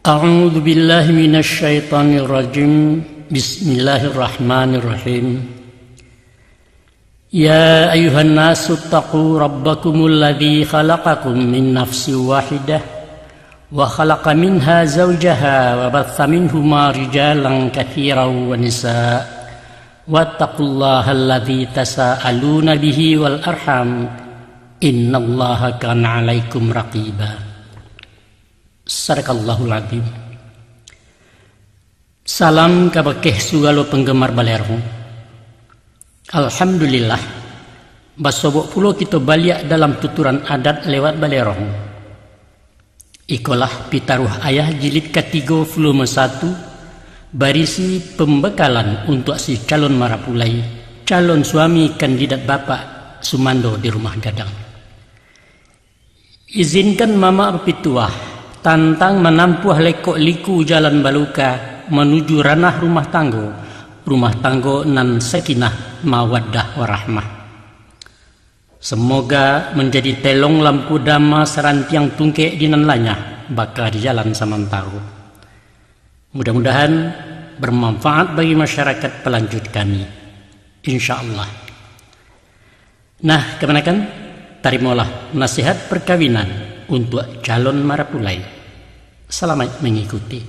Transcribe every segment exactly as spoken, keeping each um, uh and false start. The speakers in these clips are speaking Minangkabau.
أعوذ بالله من الشيطان الرجيم. بسم الله الرحمن الرحيم. يا أيها الناس اتقوا ربكم الذي خلقكم من نفس واحدة وخلق منها زوجها وبث منهما رجالا كثيرا ونساء واتقوا الله الذي تساءلون به والأرحام إن الله كان عليكم رقيبا. Sadaqallahul Adzim. Salam kabakeh sagalo panggemar Balerong. Alhamdulillah, basobok pulo kito baliak dalam tuturan adat lewat Balerong. Ikolah Pitaruah Ayah jilid katigo puluah satu, barisi pambakalan untuak si calon marapulai, calon suami kandidat Bapak Sumando di Rumah Gadang. Izinkan mamak bapituah tantang manampuah lekok liku jalan baluka manuju ranah rumah tanggo, rumah tanggo nan sakinah, mawaddah, warahmah. Samoga manjadi telong lampu dama sarantiang tungkek di nan lanyah, baka di jalan samantaro. Mudah-mudahan bermanfaat bagi masyarakat palanjut kami. Insya Allah. Nah, kamanakan, tarimolah nasihat perkawinan untuak calon marapulai. Salamaik mangikuti.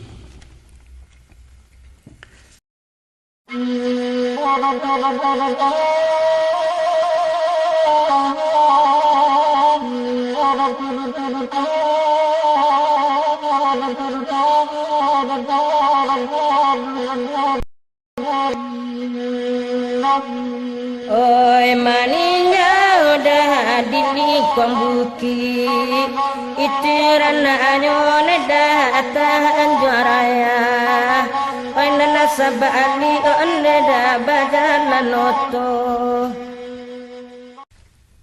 Oi, maninjau dah di likuang bukik, itu ranaknyo dah tanjuang raya. Oi, nan sabalik, oh, dah bajalan oto.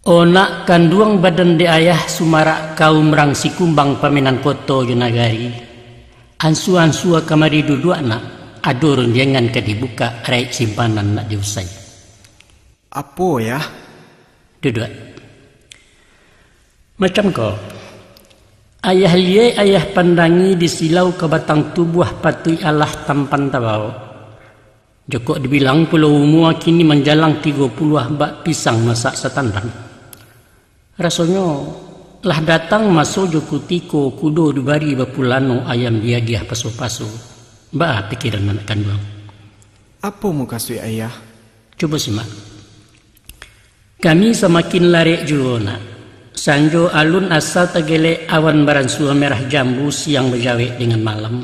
O nak kanduang badan dek ayah, sumarak kaum rang Sikumbang, pamenan koto jo nagari. Ansua-ansua kamari duduak nak, ado rundiangan ka dibukak, raik simpanan nak diusai. Apo, Yah? Duduak. Macam ko, ayah liek, ayah pandangi, di silau ka batang tubuah, patuik alah tampan tabawok. Jokok dibilang pulo umua kini manjalang tigo puluah bak pisang masak satandang. Rasonyo, lah datang maso jo kutiko kudo dibari bapulano, ayam diagiah paso-paso. Baa pikiran anak kanduang? Apo mukasuik ayah? Cubo simak. Kami samakin larek juo nak. Sanjo alun asa tagelek, awan baransua merah jambu, siang bajawek dengan malam.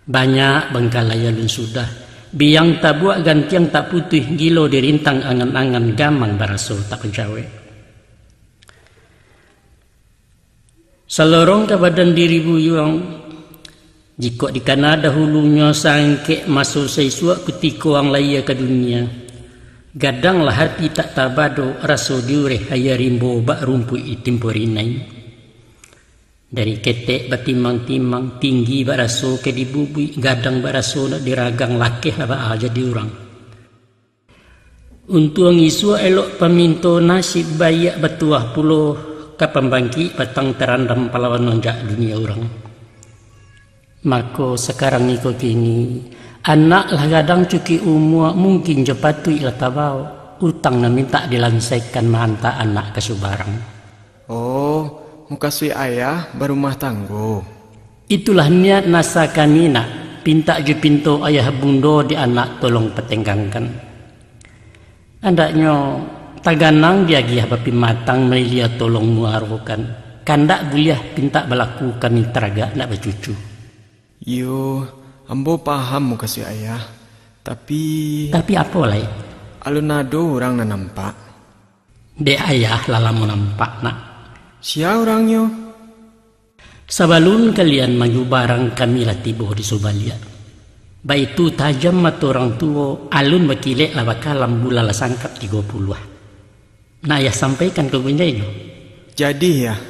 Banyak bangkalai alun sudah, biang tabuak gantiang tak putuih, gilo dirintang angan-angan, gamang baraso tak bajawek. Salorong ka badan diri buyuang, jikok dikana dahulunyo sangkek maso saisuak kutiko ang lahia ka dunia. Gadang lah ati tak tabado, raso diureh aia rimbo bak rumpuik di timpo rinai. Dari ketek batimang-timang, tinggi baraso ka dibubuik, gadang baraso nak diragang, lakeh lah baa jadi urang. Untuang isuak elok paminto, nasib baiak batuah pulo, ka pambangkik patang tarandam, palawan onjak dunia urang. Mako, sakarang iko kini, anak lah gadang cukuik umua, mungkin jo patuik lah tabawok, utang nan mintak dilansaikan, maantak anak ka subarang. Oh, mukasuik ayah barumah tanggo. Itulah niat nasa kami nak, pintak jo pinto ayah bundo di anak tolong patenggangkan. Andaknyo taganang diagiah bapimatang, mailia tolong muarokan. Kandak buliah pintak balaku, kami taragak nak bacucu. Iyo, ambo paham mukasuik ayah, tapi... Tapi apo lai? Alun ado urang nan nampak. Dek ayah lah lamo nampak nak. Sia urangnyo? Sabalun kalian manyubarang, kami lah tibo di Subaliak. Baitu tajam mato urang tuo, alun bakilek lah bakalam, bulan lah sangkap tigo puluah. Nak ayah sampaikan ka gunjainyo? Jadi, Yah.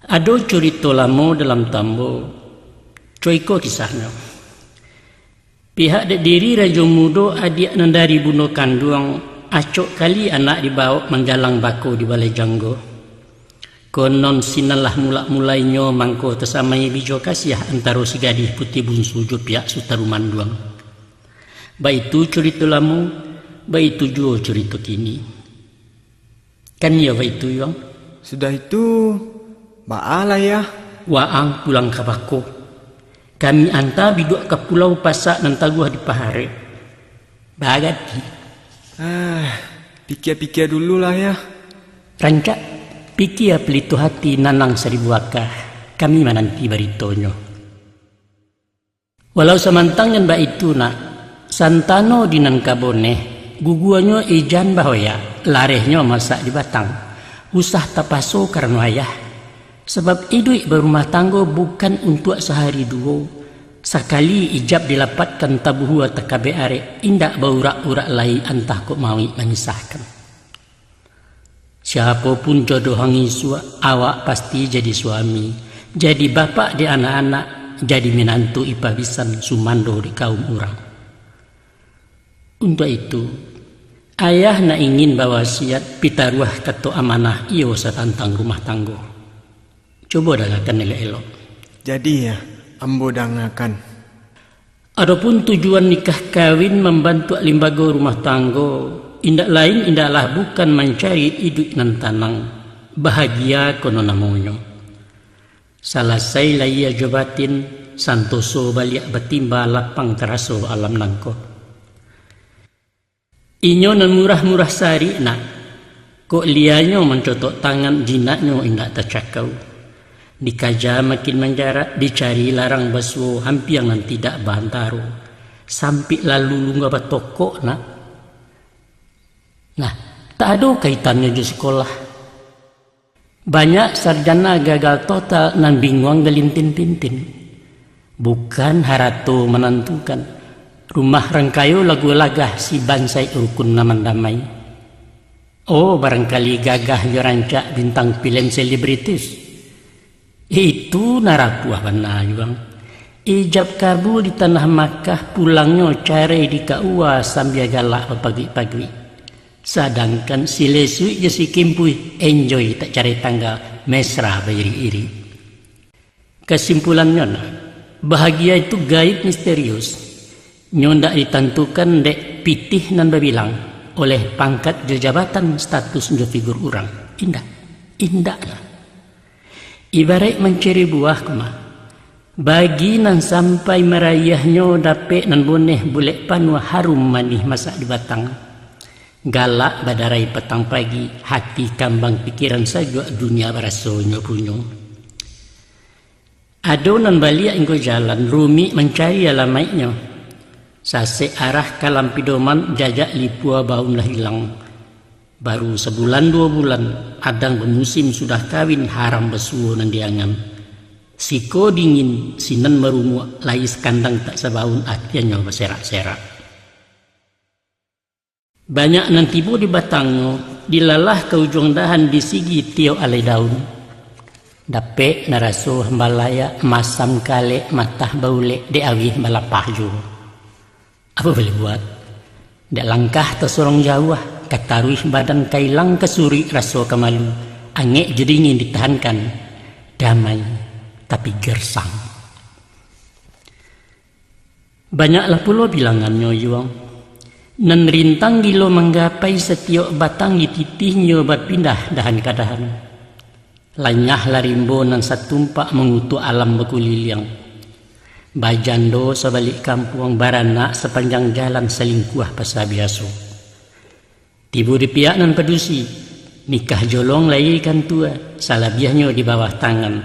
Ado curito lamo dalam tambo, co iko kisahnyo. Pihak dek diri Rajo Mudo, adiak nan dari bundo kanduang, acok kali anak dibawok manjalang bako di balai janggo. Konon sinan lah mulak-mulainyo mangko tasamai bijo kasiah antaro si gadih Puti Bunsu jo pihak Suta Rumanduang. Baitu curito lamo, baitu juo curito kini. Kan iyo baitu, Yuang? Sudah itu, baa lah, Yah? Waang pulang ka bako. Kami anta biduak ka pulau pasak nan taguah di paharek. Bagati. Ah, pikia-pikia dulu lah, Yah. Rancak, pikia pelituah hati, nanang saribu aka. Kami mananti baritonyo. Walau samantang jan baitu, nak, santano di nan ka boneh, guguanyo ijan bahoyak, larehnyo masak di batang. Usah tapaso karano ayah. Sabab iduik barumah tanggo bukan untuak sahari duo. Sakali ijab dilapatkan tabuhua takabek arek, indak baurak-urak lai antah kok mauik mamisahkan. Siapo pun jodoh ang isuak, awak pasti jadi suami, jadi bapak di anak-anak, jadi minantu ipa bisan sumando di kaum urang. Untuak itu, ayah nak ingin bawasiat pitaruah kato amanah iyo satantang rumah tanggo. Cubo dangakan elok-elok. Jadi, Yah, ambo dangakan. Adopun tujuan nikah kawin mambantuak limbago rumah tanggo, indak lain, indaklah bukan mancari iduik nan tanang, bahagia kono namonyo. Salasai lahia jo batin, santoso baliak batimba, lapang taraso alam nangko. Inyo nan murah-murah sarik nak, kok lianyo mancotok tangan, jinaknyo indak tacakau. Dikaja makin manjarak, dicari larang basuo, hampiang nan tidak baantaro. Sampik lalu lungga batokok nak. Nah, tak ado kaitannyo jo sikolah. Banyak sarjana gagal total nan binguang galintin-pintin. Bukan harato manantukan. Rumah rang kayo lagu lagah si bansaik rukun nan mandamai. Oh, barangkali gagah jo rancak bintang pilem selebritis. Itu narapuah bana, Yuang. Ijab kabul di tanah Makkah, pulangnyo carai di K U A sambia galak bapaguik-paguik. Sadangkan si Lesuik jo si Kimpuih enjoy tak carai tangga, mesra bairik-irik. Kasimpulannyo nah, bahagia itu gaib misterius. Nyo ndak ditantukan dek pitih nan babilang, oleh pangkat jo jabatan, status jo figur urang. Indak. Indaklah. Ibaraik mancari buah ko mah. Bagi nan sampai marayahnyo, dapek nan boneh bulek panuah, harum manih masak di batang. Galak badarai patang pagi, hati kambang pikiran sajuak, dunia baraso nyo punyo. Ado nan baliak inggo jalan, rumik mancari alamaiknyo. Sasek arah ka Lampidoman, jajak lipua baun lah ilang. Baru sabulan duo bulan, adang bamusim sudah kawin, haram basuo nan diangan. Siko dingin, sinan marumuak, lai sakandang tak sabaun, atiannyo baserak-serak. Banyak nan tibo di batangnyo, dilalah ka ujuang dahan, disigi tiok alai daun. Dapek naraso hambalayak, masam kalek, matah baulek, dek awih balapah juo. Apo boleh buat? Dek langkah tasorong jauah, ka taruih badan ka ilang, ka suruik raso ka malu, angek jo dingin ditahankan, damai tapi gersang. Banyaklah pulo bilangannyo, Yuang. Nan rintang gilo manggapai, satiok batang dititihnyo bapindah dahan ka dahan. Lanyahlah rimbo nan satumpak, mangutuak alam bakuliliang. Bajando sabalik kampuang, baranak sapanjang jalan, salingkuah pasa biaso. Tibo di pihak nan padusi, nikah jolong lai kantua, salabiahnyo di bawah tangan.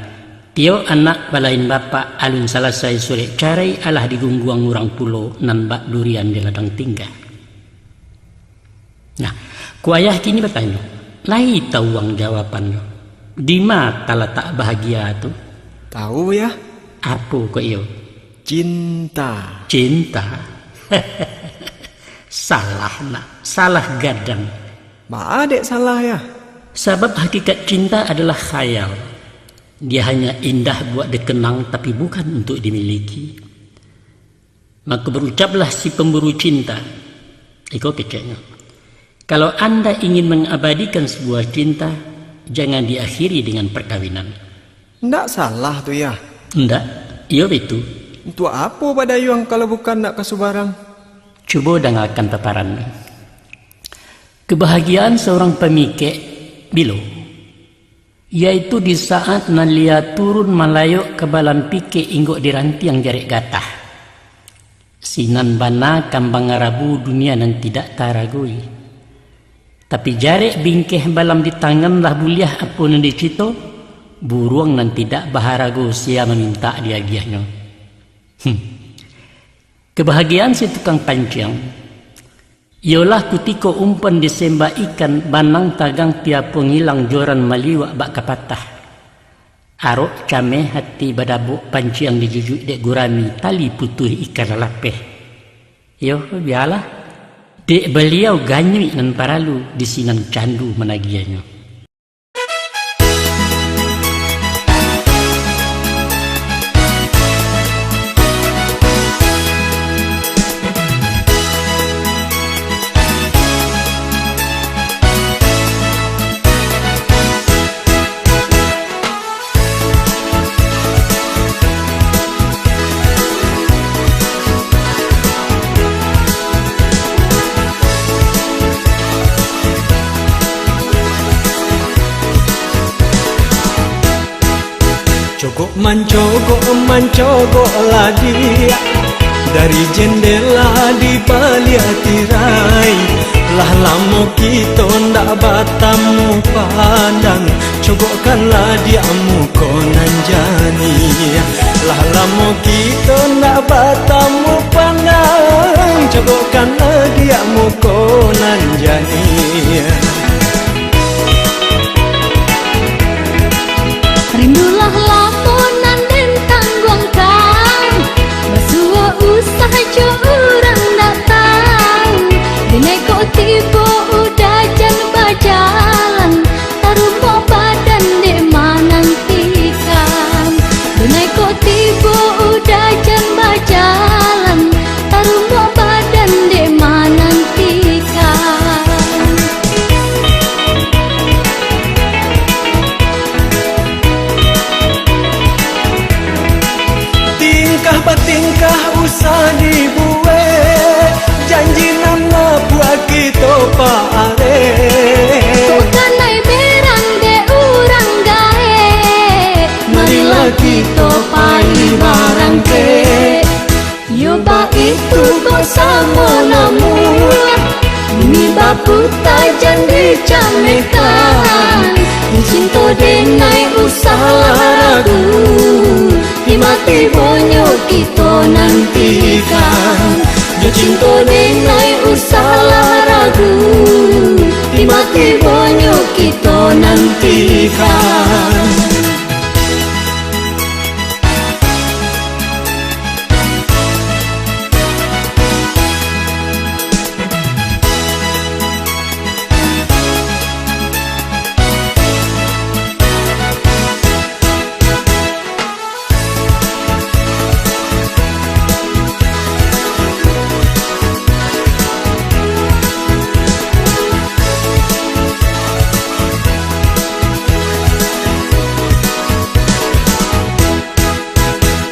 Tiok anak balain bapak, alun salasai surek carai, alah digungguang urang pulo, nan bak durian di ladang tingga. Nah, ku ayah kini batanyo, lai tau ang jawabannyo, dima talatak bahagia tu? Tau, Yah. Apo kok iyo? Cinta. Cinta? Salah, nak. Salah gadang. Baa dek salah, Yah? Sabab hakikat cinta adalah khayal. Dia hanya indah buat dikenang, tapi bukan untuk dimiliki. Maka berucaplah si pemburu cinta, iko keceknyo, "Kalau anda ingin mengabadikan sebuah cinta, jangan diakhiri dengan perkawinan." Ndak salah tu, Yah? Ndak, iyo baitu. Untuak apo badayuang kalau bukan nak ka subarang? Cubo dangakan paparan. Kebahagiaan seorang pamikek bilo? Yaitu di saat nan lia turun malayok ka balam pikek inggok di rantiang jarek gatah. Sinan bana kambang arabu dunia nan tidak taragoi. Tapi jarek bingkeh balam di tangan lah buliah apo nan dicito, buruang nan tidak baharago sia mamintak diagiahnyo. Hmm. Kebahagiaan si tukang panciang, iyolah kutiko umpan disembak ikan, banang tagang tiapo ngilang, joran maliwak bak kapatah. Arok cameh hati badabok, panciang dijujuik dek gurami, tali putuih ikan lalapeh. Iyo, bialah. Dek baliau ganyuik nan paralu, di sinan candu managiahnyo. Cogok mancogok, mancogok ladiak, dari jendela di baliak tirai. Lah lamo kito ndak batamu pandang, cogokkanlah diak muko nan janiah. Lah lamo kito ndak batamu pandang, cogokkanlah diak muko nan janiah. Rindulah lamo nan den tangguangkan, basuo usah jo urang ndak tau. Denai kok tibo udah jan bajalan, tarumok badan dek manantikan. Denai kok tibo udah jan bajalan, tarumok badan dek manantikan. Tingkah batingkah usah dibuek, janji nan lapuak kito paarek. Bukan ai berang dek urang gaek, marilah kito pai barangkek. Yo baitu ko samo namuah, bumi baputa jan dicamehkan. Cinto denai usahlah ragu, tibo-tibonyo kito nantikan. Jo cinto denai usahlah ragu, tibo-tibonyo kito nantikan.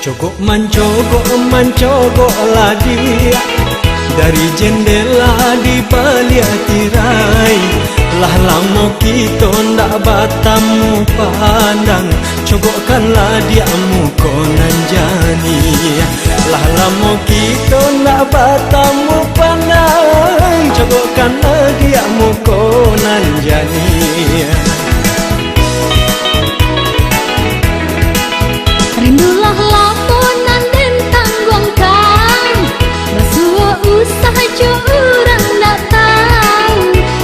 Cogok mancogok, mancogok ladiak, dari jendela di baliak tirai. Lah lamo kito ndak batamu pandang, cogokkanlah diak muko nan janiah. Lah lamo kito ndak batamu pandang, cogokkanlah diak muko nan janiah. Rindulah lamo nan den tangguangkan, basuo usah jo urang ndak tau.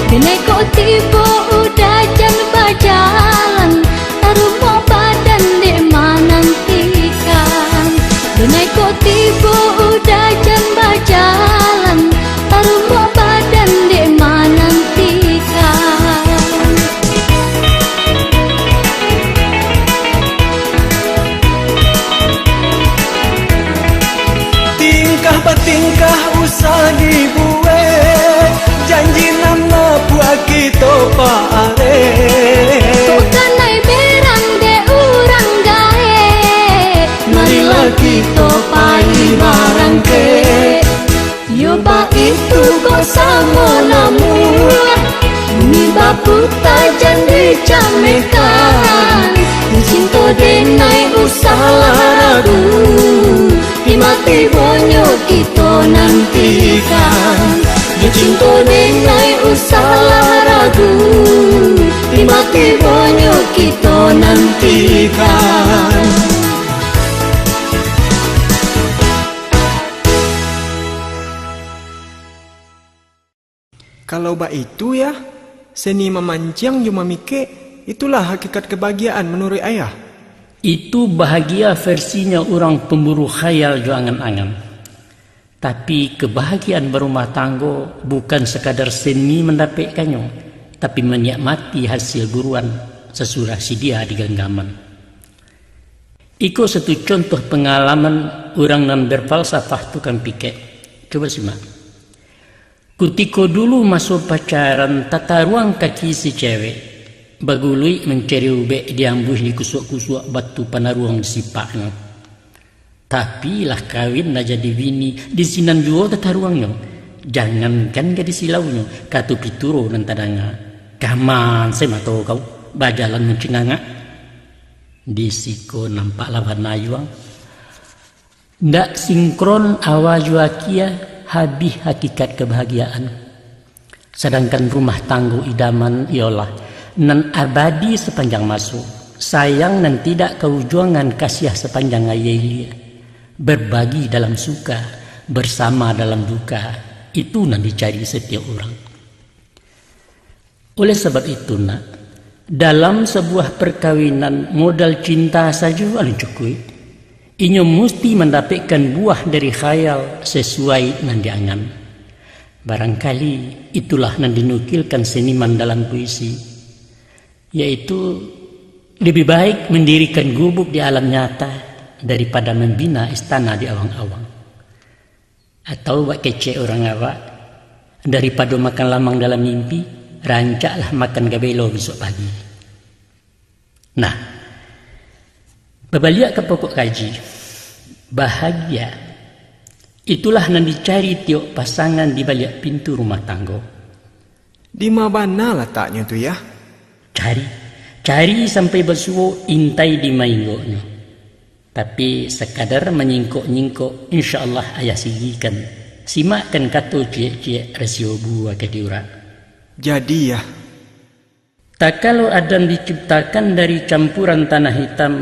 Denai kok tibo udah jan bajalan, tarumok badan dek manantikan. Denai kok tibo udah jan bajalan, tarumok badan dek manantikan. Dibuek janji nan lapuak kito paarek. Bukan ai berang dek urang gaek. Marilah kito pai barangkek. Yo baitu ko samo namuah. Bumi baputa jan dicamehkan. Cinto denai usahlah ragu. Tibo-tibonyo kito nantikan. Di cinto denai usahlah ragu. Tibo-tibonyo kito nantikan. Kalau baitu, Yah, seni mamanciang jo mamikek, itulah hakikat kabahagiaan manuruik Ayah. Itu bahagia versinyo urang pamburu khayal jo angan-angan. Tapi, kabahagiaan barumah tanggo bukan sakadar seni mandapekkannyo, tapi manikmati hasil buruan sasudah sidia di ganggaman. Iko satu contoh pangalaman urang nan berfalsafah tukang pikek. Cubo simak. Kutiko dulu maso pacaran, tataruang kaki si cewek, baguluik mancari ubek, diambuih dikusuak-kusuak batu panaruang di sipaknyo. Tapi lah kawin, lah jadi bini, di sinan juo tataruangnyo. Jangankan gadih silaunyo, kato pituro nan tadanga. Kaman se mato kau, bajalan mancingangak. Di siko nampak lawan ayuang. Ndak sinkron awa jo akia, habih hakikat kabahagiaan. Sadangkan rumah tanggo idaman iyolah nan abadi sapanjang maso, sayang nan tidak kaujuangan, kasiah sapanjang aia ilia, berbagi dalam suka, bersama dalam duka, itu nan dicari satiok urang. Oleh sabab itu, nak, dalam sabuah parkawinan, modal cinta sajo alun cukuik. Inyo musti mandapekkan buah dari khayal sasuai nan diangan. Barangkali, itulah nan dinukilkan seniman dalam puisi, yaitu, "Lebih baik mendirikan gubuk di alam nyata daripada membina istana di awang-awang." Atau bak kecek urang awak, "Daripado makan lamang dalam mimpi, rancaklah makan gabelo bisuak pagi." Nah, babaliak ka pokok kaji, bahagia, itulah nan dicari tiok pasangan di baliak pintu rumah tanggo. Dima bana lataknyo tu, Yah? Cari, cari sampai basuo, intai di mainggoknyo. Tapi sakadar manyingkok-nyingkok, insya Allah Ayah sigikan. Simakkan kato ciek-ciek, rasio bua ka diurak. Jadi, Yah. Takalo Adam diciptakan dari campuran tanah hitam,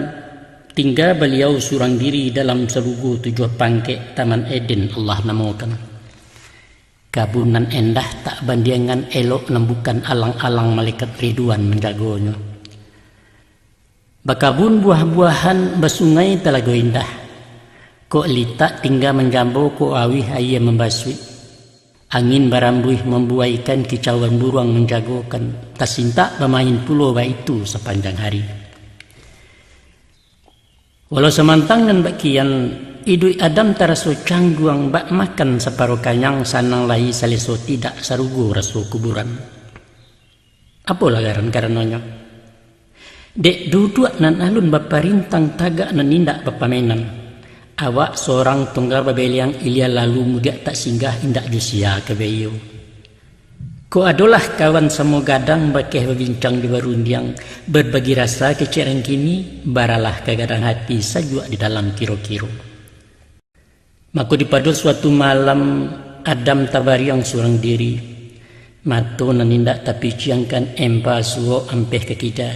tingga baliau surang diri dalam sarugo tujuah pangkek, Taman Eden Allah namokan. Kabun nan endah tak bandiangan, elok nan bukan alang-alang, malaikat Ridwan manjagonyo. Bakabun buah-buahan, basungai talago indah. Kok litak tingga manjambo, kok auih aia mambasuik. Angin barambuih mambuaikan, kicauan buruang manjagokan, tasintak bamain pulo baitu sapanjang hari. Walau samantang nan bak kian, iduik Adam taraso cangguang, bak makan saparo kanyang, sanang lai saleso tidak, sarugo raso kuburan. Apolah garan karanonyo? Dek duduak nan alun baparintang, tagak nan indak bapamenan. Awak sorang tunggal babeleang, ilia lalu mudiak tak singgah, indak jo sia ka baiyo. Kok adolah kawan samo gadang, bakeh babincang di barundiang, barbagi rasa kecek nan kini, baralah ka gadang hati, sajuak di dalam kiro-kiro. Mako dipado suatu malam, Adam tabariang surang diri. Mato nan indak tapiciangkan, empa suok ampeh ka kida.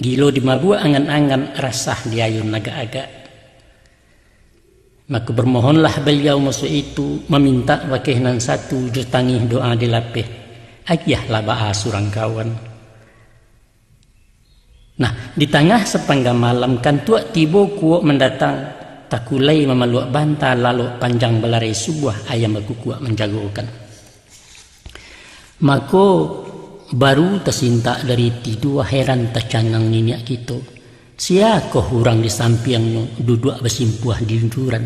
Gilo dimabuak angan-angan, rasah diayun agak-agak. Mako bermohonlah baliau maso itu, mamintak bakeh nan satu, jo tangih doa dilapeh. Agiahlah baa surang kawan. Nah, di tangah sapangga malam, kantuak tibo kuok mandatang, takulai mamaluak banta, lalok panjang balarai, subuah ayam bakukuak manjagokan. Mako, baru tasintak dari tidua, heran tacangang niniak kito. Siakoh urang di sampiangnyo, duduak basimpuah di junjuran?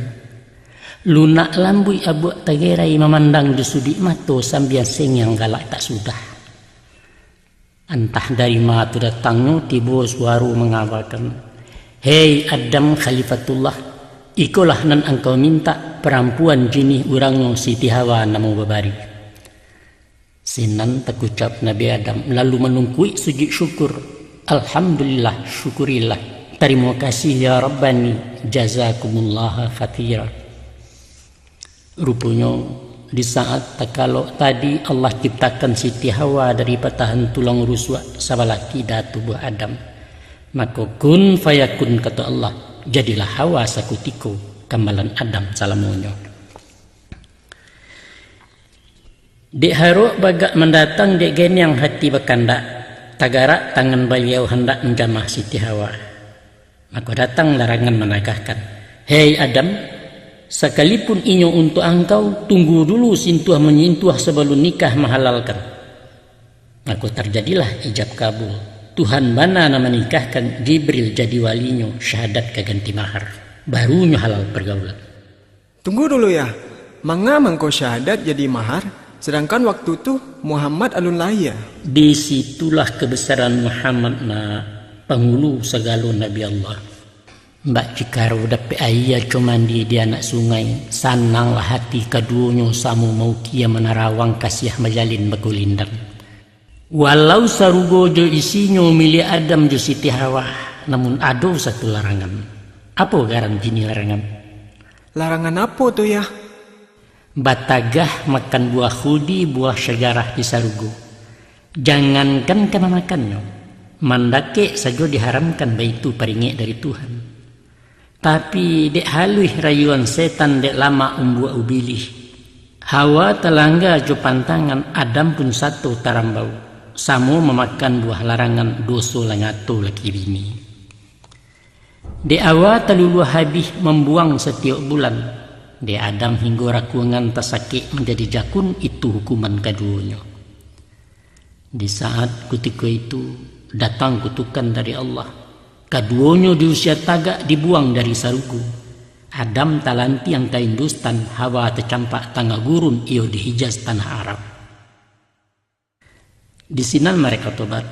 Lunak lambuik abuak tagerai mamandang jo suduik mato sambia sengiang galak tak sudah. Antah dari ma tu datangnyo, tibo suaro mangabakan, "Hei Adam Khalifatullah, ikolah nan angkau mintak, parampuan jinih urangnyo Siti Hawa namo babari." Sinan takucap Nabi Adam, lalu manungkuik sujuik syukur, "Alhamdulillah, syukurilah, tarimo kasih ya Rabbani, jazakumullaha khaira." Ruponyo, di saat takalok tadi Allah ciptakan Siti Hawa dari patahan tulang rusuak sabalah kida tubuah Adam. Mako, kun fayakun, kato Allah, jadilah Hawa sakutiko, kambalan Adam salamonyo. Dek harok bagak mandatang, dek geniang hati bakandak, tagarak tangan Baliau handak manjamah Siti Hawa. Mako datang larangan managahkan, "Hei Adam, sakalipun inyo untuak angkau, tunggu dulu sintuah-manyintuah sabalun nikah mahalalkan." Mako tarjadilah ijab kabul. Tuhan bana nan manikahkan, Jibril jadi walinyo, syahadat ka ganti mahar. Barunyo halal pargaulan. "Tunggu dulu, Yah. Manga mangko syahadat jadi mahar, sadangkan waktu tu Muhammad alun lahia?" Di situlah kabasaran Muhammad, nak, pangulu sagalo Nabi Allah. Bak cikaro dapek aia co mandi di anak sungai, sananglah hati kaduonyo samo maukia manarawang kasiah majalin bakulindang. Walau sarugo jo isinyo miliak Adam jo Siti Hawa, namun ado satu larangan. Apo garan kini larangan? "Larangan apo tu, Yah?" Batagah makan buah khuldi, buah syajarah di sarugo. Jangankan ka mamakannyo, mandakek sajo diharamkan, baitu paringek dari Tuhan. Tapi, dek haluih rayuan setan, dek lamak umbuak ubilih, Hawa talangga jo pantangan, Adam pun sato tarambau, samo mamakan buah larangan, doso lah nyato laki bini. Dek Hawa taluluah habih mambuang satiok bulan, dek Adam hinggo rakuangan tasakek manjadi jakun, itu hukuman kaduonyo. Di saat kutiko itu, datang kutukan dari Allah. Kaduonyo di usia tagak dibuang dari sarugo. Adam talantiang ka Hindustan, Hawa tacampak tangah gurun, iyo di Hijaz, tanah Arab. Di sinan mareka tobat.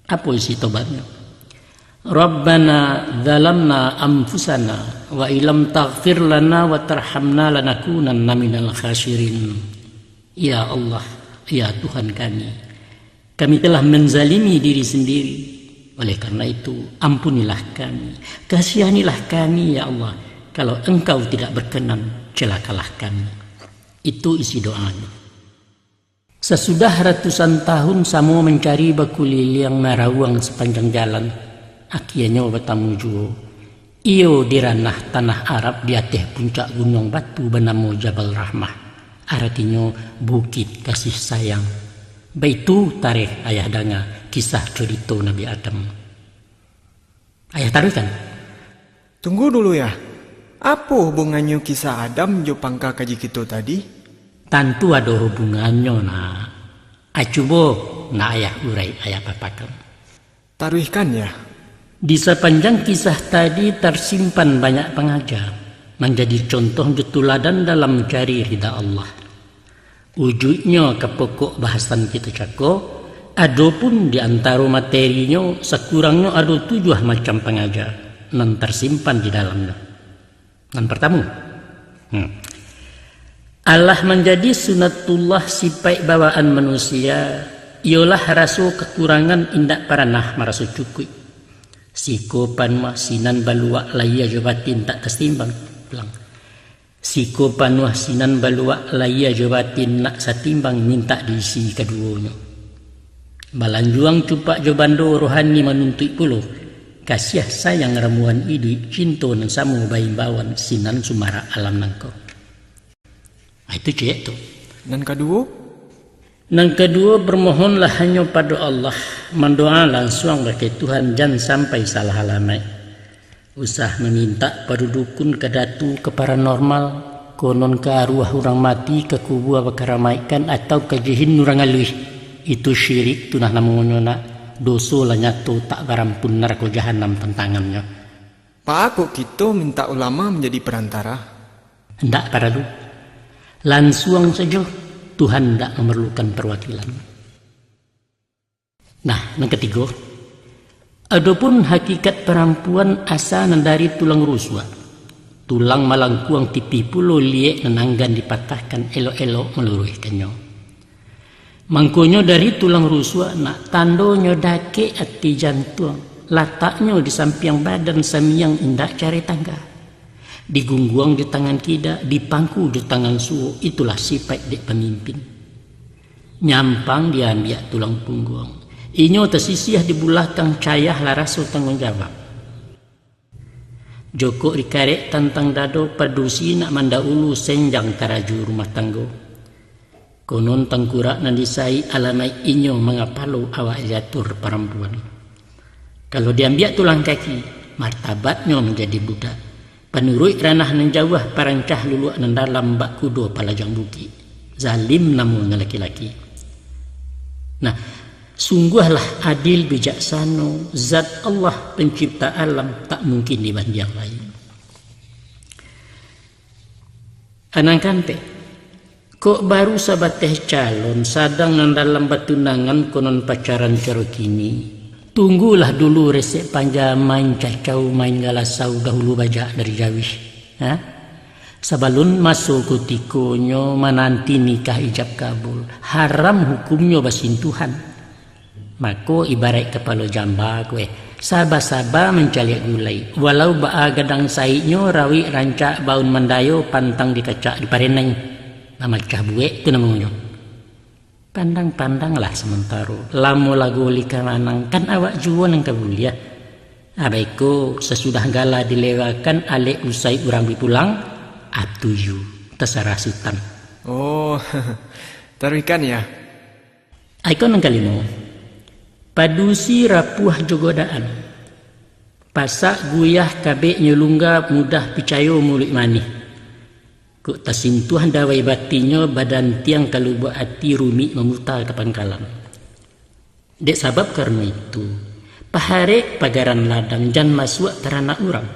Apo isi tobatnyo? "Rabbana zalamna anfusana wa illam taghfir lana wa tarhamna lanakunanna minal khasirin." Ya Allah, ya Tuhan kami, kami telah menzalimi diri sendiri. Oleh karena itu, ampunilah kami, kasihanilah kami, ya Allah. Kalau Engkau tidak berkenan, celakalah kami. Itu isi doanya. Sasudah ratusan tahun samo mancari bakuliliang marawang sapanjang jalan, akianyo batamu juo. Iyo di ranah tanah Arab, di ateh puncak gunuang batu banamo Jabal Rahmah, aratinyo Bukit Kasih Sayang. Baitu tarikh ayah danga kisah curito Nabi Adam. Ayah taruihkan. Tunggu dulu, Yah. Apo hubungannyo kisah Adam jo pangka kaji kito tadi? Tantu ado hubungannyo, nak. Ai cubo, nak, ayah urai, ayah papakan. Taruihkan, Yah. Di sapanjang kisah tadi tarsimpan banyak pangaja, manjadi contoh jo tuladan dalam mancari rida Allah. Ujuiknyo ka pokok bahasan kito cako, adopun di antaro materinyo, sakurangnyo ado tujuah macam pangaja nan tarsimpan di dalamnyo. Nan partamo, hmm, alah manjadi sunatullah sipaik bawaan manusia, iyolah raso kakurangan indak paranah maraso cukuik. Siko panuah sinan baluak, lahia jo batin tak tasimbang. Ulang. Siko panuah sinan baluak, lahia jo batin nak satimbang, mintak diisi kaduonyo. Balanjuang cupak jo bando, rohani manuntuik pulo. Kasiah sayang ramuan iduik, cinto nan samo baimbauan, sinan sumarak alam nangko. Ah, itu ciek tu. Nan kaduo? Nan kaduo, bermohonlah hanyo pado Allah, mandoa lansuang bakeh Tuhan, jan sampai salah alamaik. Usah mamintak pado dukun, ka datu, ka paranormal, konon ka aruah urang mati ka kubua bakaramaikkan, atau ka jihin urang aluih. Itu syirik tu nah namonyo, nak. Doso lah nyato tak barampun, narako jahanam tantangannyo. Baa kok kito mintak ulama manjadi parantara? Ndak paralu. Lansuang sajo, Tuhan ndak mamarlukan parwakilan. Nah, nan katigo, adopun hakikat parampuan asa nan dari tulang rusuak. Tulang malangkuang tipih pulo liek nan anggan dipatahkan, elok-elok maluruihkannyo. Mangkonyo dari tulang rusuak nak, tandonyo dakek ati jantuang, lataknyo di sampiang badan samiang indak cari tangga. Digungguang jo tangan kida, dipangku jo tangan suok, itulah sipaik dek pamimpin. Nyampang diambiak tulang pungguang. Inyo tasisiah di bulakang, cayah lah raso tangguang jawab. Jokok dikarek tantang dado, padusi nak mandaulu senjang taraju rumah tanggo. Konon tangkurak nan disaik alamaik inyo mangapalo awak diatur parampuan. Kalau diambiak tulang kaki, martabatnyo manjadi budak. Panuruik ranah nan jauah, parancah luluak nan dalam, bak kudo palajang bukik. Zalim namonyo laki-laki. Nah, sungguahlah adil bijaksano, zat Allah pencipta alam, tak mungkin dibandiang lai. Anang kampek, kok baru sabateh calon, sadang nan dalam batunangan, konon pacaran caro kini. Tunggulah dulu resek panja, main cacau, main galasau, dahulu bajak dari jauih. Ha? Sabalun maso kutikonyo mananti nikah ijab kabul, haram hukumnyo basintuhan. Mako, ibaraik kapalo jamba ko, eh, saba-saba mancaliak gulai. Walau baa gadang saiknyo, rawik rancak baun mandayo, pantang dikacak diparenai. Mamacah buek tu namonyo. Pandang-pandanglah samantaro. Lamo lago lika manang, kan awak juo nan ka buliah. Abah iko, sasudah gala dilewakan, alek usai urang bi pulang, atuyu, tasarah sutan. Oh, taruihkan ya. Iko nan kalimo, padusi rapuah jo godaan. Pasak guyah kabeknyo lungga, mudah picayo muluik manih. Kok tasintuah dawai batinnyo, badantiang ka lubuak ati, rumik mamuta ka pangkalan. Dek sabab karano itu, paharek pagaran ladang, jan masuak taranak urang.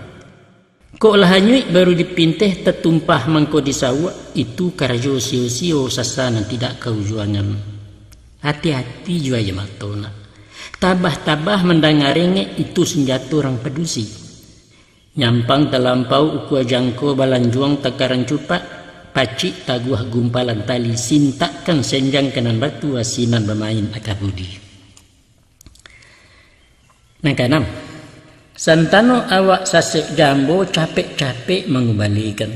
Kok lah hanyuik baru dipinteh, tatumpah mangko disawuak, itu karajo sio-sio, sasa nan tidak kaujuangan. Ati-ati juo aia mato nak. Tabah-tabah mandanga rengek, itu sanjato urang padusi. Nyampang talampau ukua jangko, balanjuang takaran cupak, pacik taguah gumpalan tali, sintakkan senjang ka nan batu, asinan bamain akah budi. Nan kaanam, santano awak sasek jambo, capek-capek mangubalikan.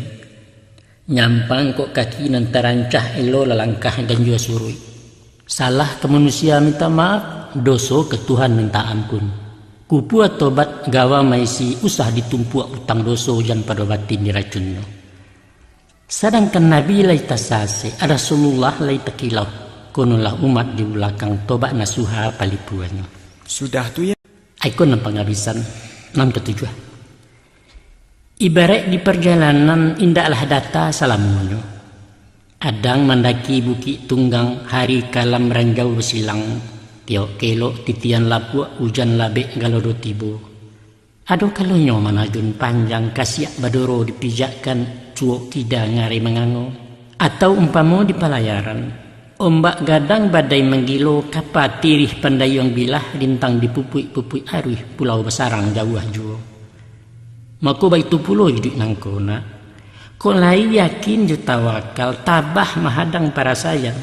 Nyampang kok kaki nan tarancah, elo lah langkah ganjua suruik. Salah ka manusia minta maaf, doso ka Tuhan minta ampun. Kupua tobat gawa maisi, usah ditumpuak utang doso, jan pado batin diracunnyo. Sadangkan Nabi lai tasasek, Rasulullah lai takilau, kononlah umat di bulakang, tobat nasuha palipuannyo. Sudah tu, ya? Iko nan pangabisan, nan katujuah. Ibaraik di parjalanan, indaklah data salamonyo. Adang mandaki bukik tunggang, hari kalam ranjau basilang, tiok kelok titian lapuak, ujan labek galodo tibo. Ado kalonyo manajun panjang, kasiak badoro dipijakkan, cuok kida ngarai mangango. Atau umpamo di palayaran, ombak gadang badai manggilo, kapa tirih pandayuang bilah, lintang dipupuik-pupuik aruih, pulau basarang jauah juo. Mako baitu pulo iduik nangko nak, kok lai yakin jo tawakal, tabah mahadang parasaian,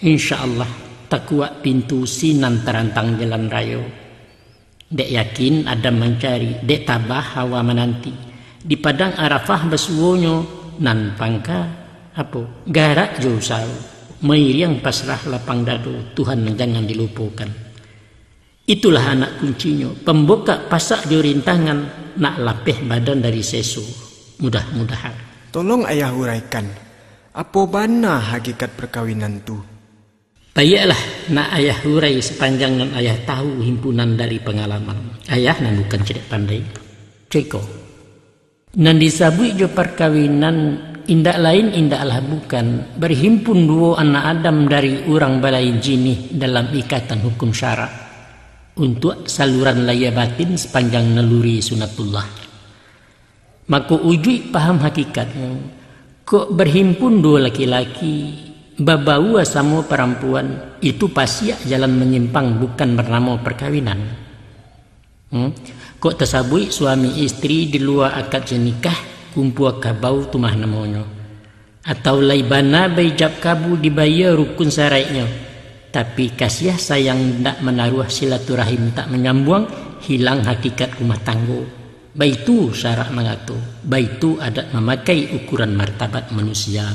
insya Allah takuak pintu, sinan tarantang jalan rayo. Dek yakin Adam mancari, dek tabah Hawa mananti. Di padang Arafah basuonyo, nan pangka, apo, garak jo usaho. Mairiang pasrah lapang dado, Tuhan nan jangan dilupokan. Itulah anak kuncinyo, pambukak pasak jo rintangan, nak lapeh badan dari seso. Mudah-mudahan. Tolong ayah uraikan, apo bana hakikat parkawinan tu? Paiaklah, nak ayah urai sapanjang nan ayah tahu, himpunan dari pangalaman ayah nan bukan cadiak pandai. Ceko. Nan disabuik jo parkawinan, indak lain, indaklah bukan, barhimpun duo anak Adam dari urang balain jinih dalam ikatan hukum syarak, untuak saluran lahia batin sapanjang naluri sunatullah. Mako, ujuik paham hakikatnyo, Kok berhimpun duo laki-laki, babaua samo parampuan, itu pasiak jalan manyimpang, bukan bernamo perkawinan. Hmm? Kok tasabuik suami istri di lua akad nikah, kumpua kabau tu mah namonyo. Atau lai bana baijab kabul dibayia rukun syaraiknyo, tapi kasiah sayang indak manaruah, silaturahim tak manyambuang, hilang hakikat rumah tanggo. Baitu syarak mangato, baitu adat mamakai ukuran martabat manusia.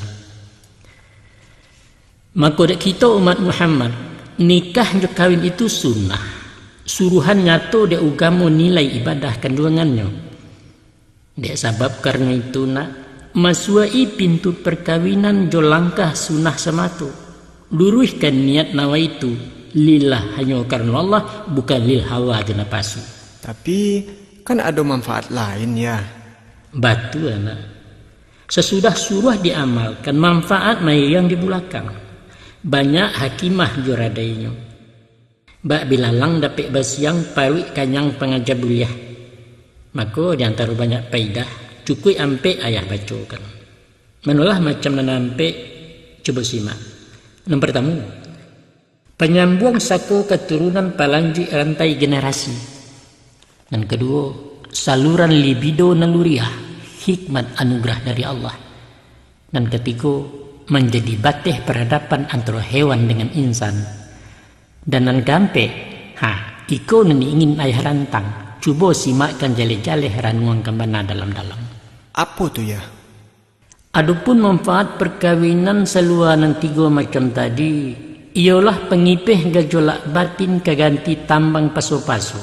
Mako dek kito umat Muhammad, nikah jo kawin itu sunnah, suruhan nyato dek ugamo, nilai ibadah kanduangannyo. Dek sabab karano itu nak, masuak-i pintu perkawinan jo langkah sunnah samato. Luruihkan niat nawaitu, lillah, hanyo karano Allah, bukan lil hawa jo napasu. Tapi, kan ado manfaat lain, Yah. Batua, nak. Sasudah suruah diamalkan, manfaat mairiang di bulakang. Banyak hakimah jo radainyo. Bak bilalang dapek basiang, paruik kanyang pangaja buliah. Mako, di antaro banyak paidah, cukuik ampek ayah bacokan. Manolah macam nan ampek, cubo simak. Nan partamo, panyambuang sako katurunan, palanjuik rantai generasi. Nan kaduo, saluran libido naluriah, hikmat anugerah dari Allah. Nan katigo, manjadi bateh paradapan antaro hewan dengan insan. Dan nan kaampek, ha, iko nan ingin ayah rantang, cubo simakkan jaleh-jaleh, ranuangkan bana dalam-dalam. Apo tu, Yah? Adopun manfaat parkawinan salua nan tigo macam tadi, iyolah pangipeh gajolak batin ka ganti tambang paso-paso,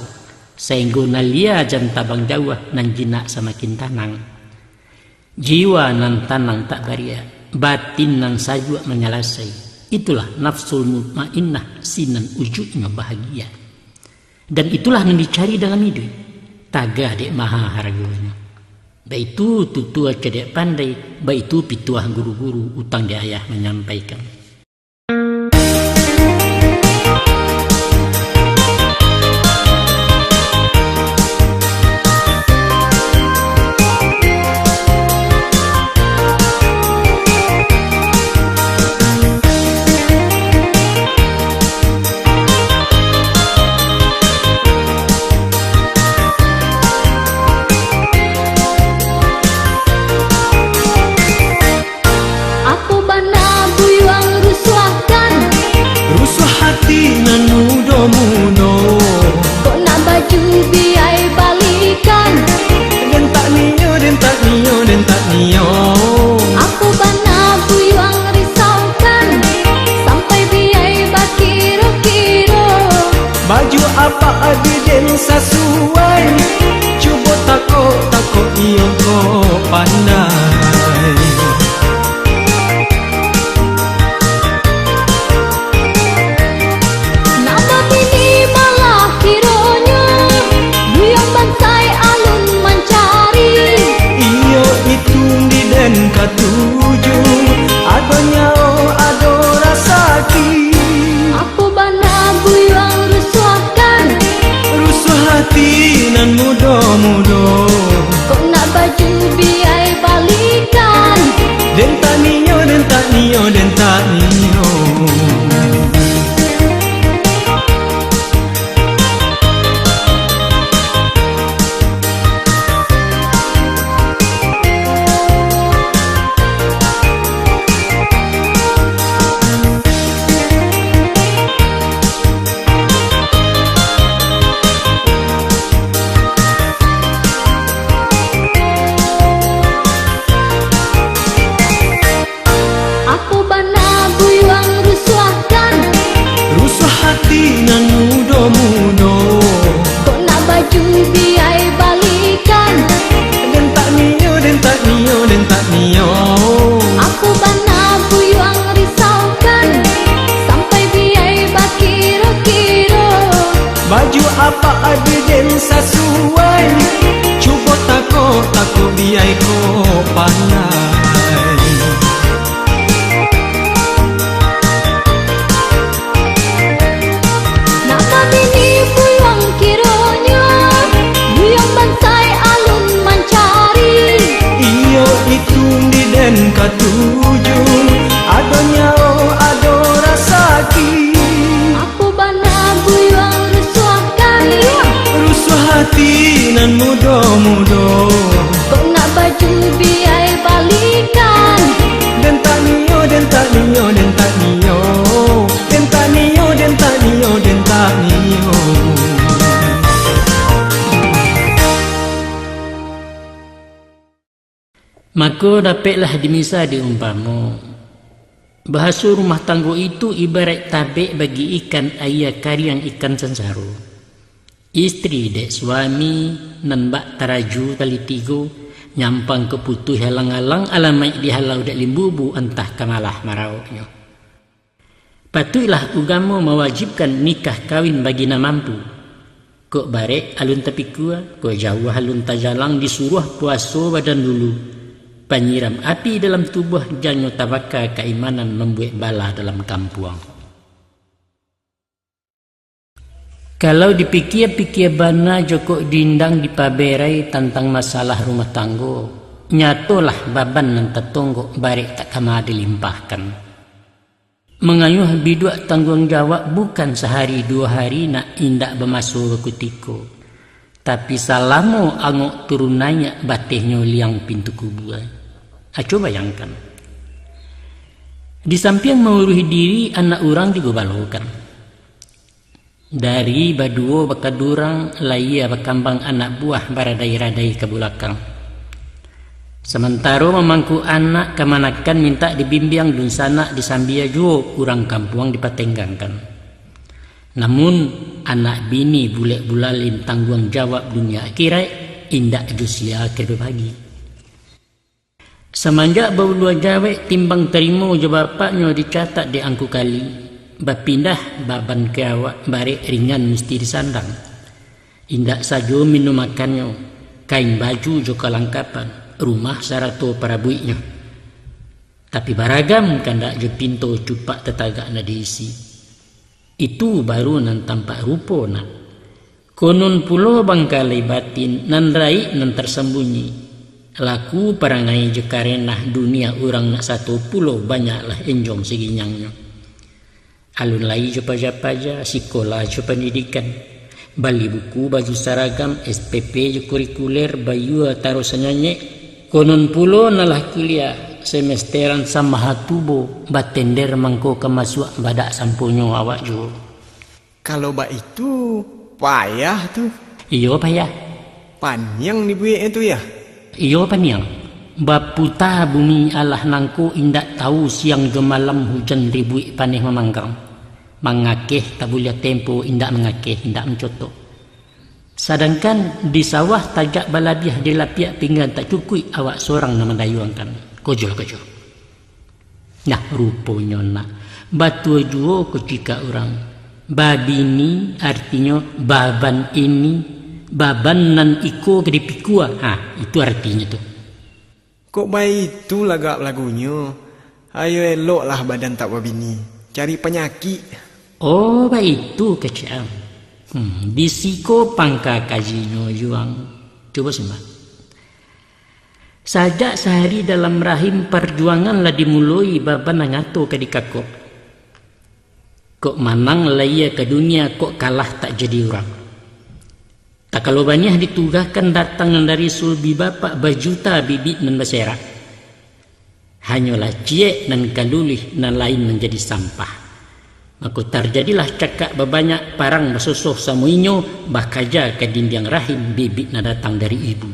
sainggo nan lia jan tabang jauah, nan jinak samakin tanang. Jiwa nan tanang tak bariak, batin nan sajuak manyalasai, itulah nafsul mutmainnah, sinan ujuiknyo bahagia. Dan itulah nan dicari dalam iduik. Taga dek maha haragonyo. Baitu tutua cadiak pandai, baitu pituah guru-guru, utang di ayah manyampaikan. Apo bana buyuang rusuahkan? Rusuah hati nan mudo-mudo. Kok nak baju biai balikan? Den tak nio, den tak nio, den tak nio. Apo bana buyuang risaukan? Sampai biai bakiro-kiro. Baju apak adi den sasuai? Cubo takok-takok iyo ko pandai. Nak babini malah kironyo, buyuang bansaik alun mancari. Iyo itu di den katuju, ado nyao, ado rasaki. Apo bana buyuang rusuahkan? Rusuah hati nan mudo-mudo. Kok nak baju biai balikan? Den tak nio, den tak nio, den tak nio. Apo bana buyuang rusuahkan? Rusuah hati nan mudo-mudo. Kok nak baju biai balikan? Den tak nio, den tak nio, den tak nio. Apo bana buyuang risaukan? Sampai biai bakiro-kiro. Baju apak adi den sasuai? Cubo takok-takok biai ko pandai. Nak babini buyuang kironyo, buyuang bansaik alun mancari. Iyo itu di den ka Tujuh, ado nyawo, ado rasaki. Apo bana buyuang rusuah kami? Rusuah hati nan mudo-mudo. Kok nak baju biai balikan? Dentak nio, dentak nio, dentak nio. Dentak nio, dentak nio, dentak nio. Mako, dapeklah dimisa di umpamo, bahaso rumah tanggo itu ibaraik tabek bagi ikan aia kariang ikan sansaro. Istri dek suami nan bak taraju tali tigo, nyampang ka putuih alang-alang, alamaik dihalau dek limbubu, antah ka malah marauknyo. Patuiklah ugamo mawajibkan nikah kawin bagi nan mampu. Kok barek alun tapikua, kok jauah alun tajalang, disuruah puaso badan dulu. Panyiram api dalam tubuah, janyo tabaka kaimanan, mambuek bala dalam kampuang. Kalau dipikia-pikia bana jo kok diundang dipaberai tantang masalah rumah tanggo, nyatolah baban nan tatonggok barek tak kama dilimpahkan. Mangayuah biduak tangguang jawab bukan sahari duo hari nak, indak bamaso bakutiko, tapi salamo angok turun naiak, batehnyo liang pintu kubua. Aco bayangkan, di sampiang mauruih diri, anak urang digubalokan. Dari baduo bakadurang, layia bakambang anak buah baradai-radai ka bulakang. Samantaro mamangku anak kamanakan mintak dibimbiang dunsanak, disambia juo urang kampuang dipatenggangkan. Namun, anak bini bulek bulalin tangguang jawab dunia akhirat, indak jo sia ka dibagi. Samanjak baulua jawek, timbang tarimo jo bapaknyo dicatak dek angku kali, bapindah baban ka awak, barek ringan musti disandang. Indak sajo minum makannyo, kain baju jo kalangkapan, rumah sarato parabuiknyo. Tapi baragam kandak jo pinto cupak tatagak nan diisi. Itu baru nan tampak rupo nak. Konon pulo bangkalai batin nan raik nan tarsambunyi. Laku parangai jo karenah dunia urang nak sato pulo, banyaklah enjong siginyangnyo. Alun lai jo paja-paja, sikola jo pandidikan. Bali buku, baju saragam, S P P jo kurikuler, bayua taro sanyanyek. Konon pulo nan lah kuliah, semesteran samaha tubo, batender mangko ka masuak, badak samponyo awak juo. Kalau baitu, payah tu. Iyo, payah. Paniang dibueknyo tu, yah? Iyo, paniang. Baputa bumi alah nangko, indak tahu siang jo malam, hujan ribuik paneh mamanggang. Mangakeh tabuliah tempo, indak mangakeh, indak mancotok. Sadangkan di sawah tajak balabiah, di lapiak pinggan tak cukuik, awak sorang nan mandayuangkan. Kojolah, kojo. Nah, ruponyo nak, batua juo kocikak urang. Babini artinyo baban ini, baban nan iko ka dipikua. Ha, itu artinyo tu. Kok baitu lagak lagunyo? Ayo eloklah badan tak babini, cari panyakik. Oh, baitu kecek am. Hmm, di siko pangka kajinyo juang. Cubo simak. Sajak sahari dalam rahim, parjuangan lah dimuloi, baban nan nyato ka dikakok. Kok manang lahia ka dunia, kok kalah tak jadi urang. Takalo baniah ditugahkan, datang nan dari sulbi bapak, bajuta bibik nan baserak. Hanyolah ciek nan ka luluih, nan lain manjadi sampah. Mako tarjadilah cakak babanyak, parang basosoh samo inyo, bakaja ka dindiang rahim, bibik nan datang dari ibu.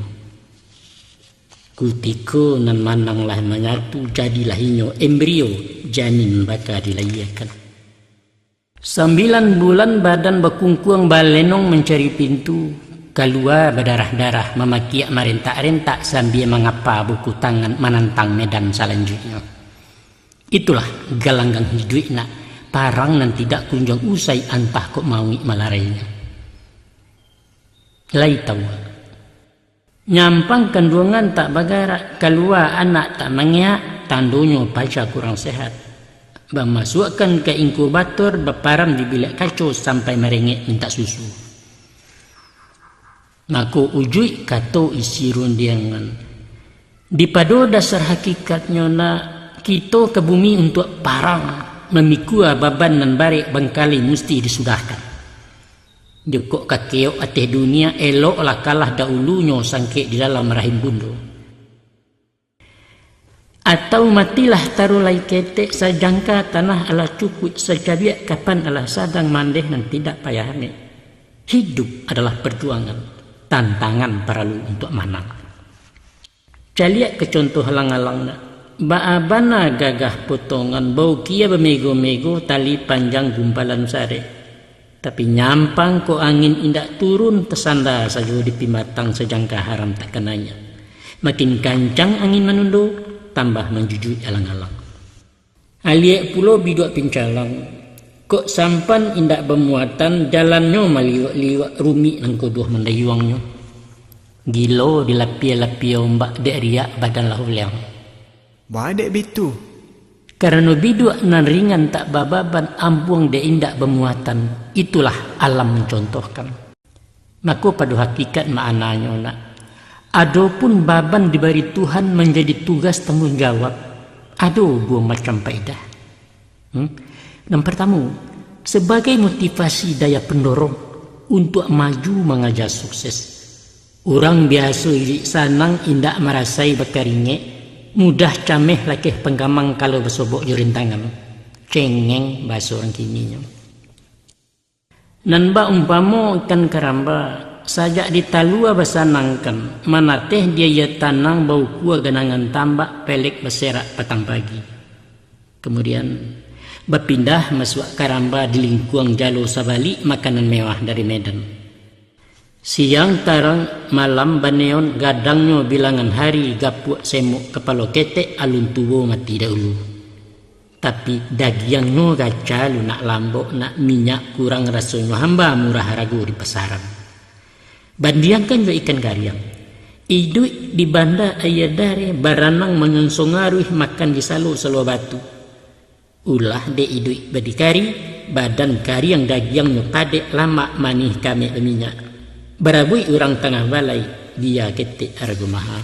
Kutiko nan manang lah manyatu, jadilah inyo embrio, janin baka dilahiakan. Sambilan bulan badan bakungkuang, balenong mancari pintu, kalua badarah-darah, mamakiak marentak-rentak, sambia mangapa buku tangan, manantang medan salanjuiknyo. Itulah galanggang hiduik nak, parang nan tidak kunjuang usai, antah kok mauik malarainyo. Lai tahu. Nyampang kanduangan tak bagarak, kalua anak tak mangeak, tandonyo paja kurang sehat. Bamasuakkan ka inkubator, baparam di biliak kaco, sampai marengek mintak susu. Mako ujuik kato isi rundiangan, Di pado dasar hakikatnyo nak, kito ka bumi untuak parang, mamikua baban nan barek bangkali musti disudahkan. Jokok ka keok ateh dunia, eloklah kalah daulunyo sangkek di dalam rahim bundo. Atau matilah taruh lai ketek, sajangka tanah alah cukuik, sacabiak kapan alah sadang, mandeh nan tidak payah amek. Hidup adalah perjuangan, tantangan paralu untuak manang. Caliak ka contoh alang-alang nak. Baa bana gagah potongan, baukia bamego-mego, tali panjang gumpalan sarek. Tapi nyampang kok angin indak turun, tasanda sajo di pimatang, sajangka haram tak kanaiak. Makin kancang angin manundo, tambah manjujuik alang-alang. Aliak pulo biduak pincalang, kok sampan indak bamuatan, jalannyo maliwak-liwak, rumik nan kodoh mandayuangnyo. Gilo dilapia-lapia ombak, dek riak badan lah uliang. Baa dek bitu? Karano biduak nan ringan tak bababan, ambuang dek indak bamuatan, itulah alam mancontohkan. Mako pado hakikat maknanyo nak, adopun baban dibari Tuhan manjadi tugas tangguang jawab, ado duo macam paedah. Hmm? Nan partamo, sabagai motivasi daya pendorong untuak maju mangaja sukses. Urang biaso iduik sanang indak marasai bakaringek, mudah cameh lakeh panggamang kalau basobok jo rintangan. Cengeng bahaso urang kininyo. Nan baumpamo ikan karamba, sajak di talua basanangkan, manateh di aia tanang, baukua ganangan tambak, pelek baserak patang pagi. Kamudian, bapindah masuak karamba di lingkuang jalo sabalik makanan mewah dari Medan. Siang tarang, malam baneon, gadangnyo bilangan hari, gapuak semok kapalo ketek, alun tuo mati dahulu. Tapi, dagiangnyo gaca lunak lambok, nak minyak kurang rasonyo hamba, murah harago di pasaran. Bandiangkan jo ikan kariang. Iduik di banda aia dareh, baranang manyonsong aruih, makan di salo-salo batu. Ulah dek iduik badikari, badan kariang dagiangnyo padek, lamak manih kamek baminyak. Barabuik urang tangah balai, bia ketek harago maha.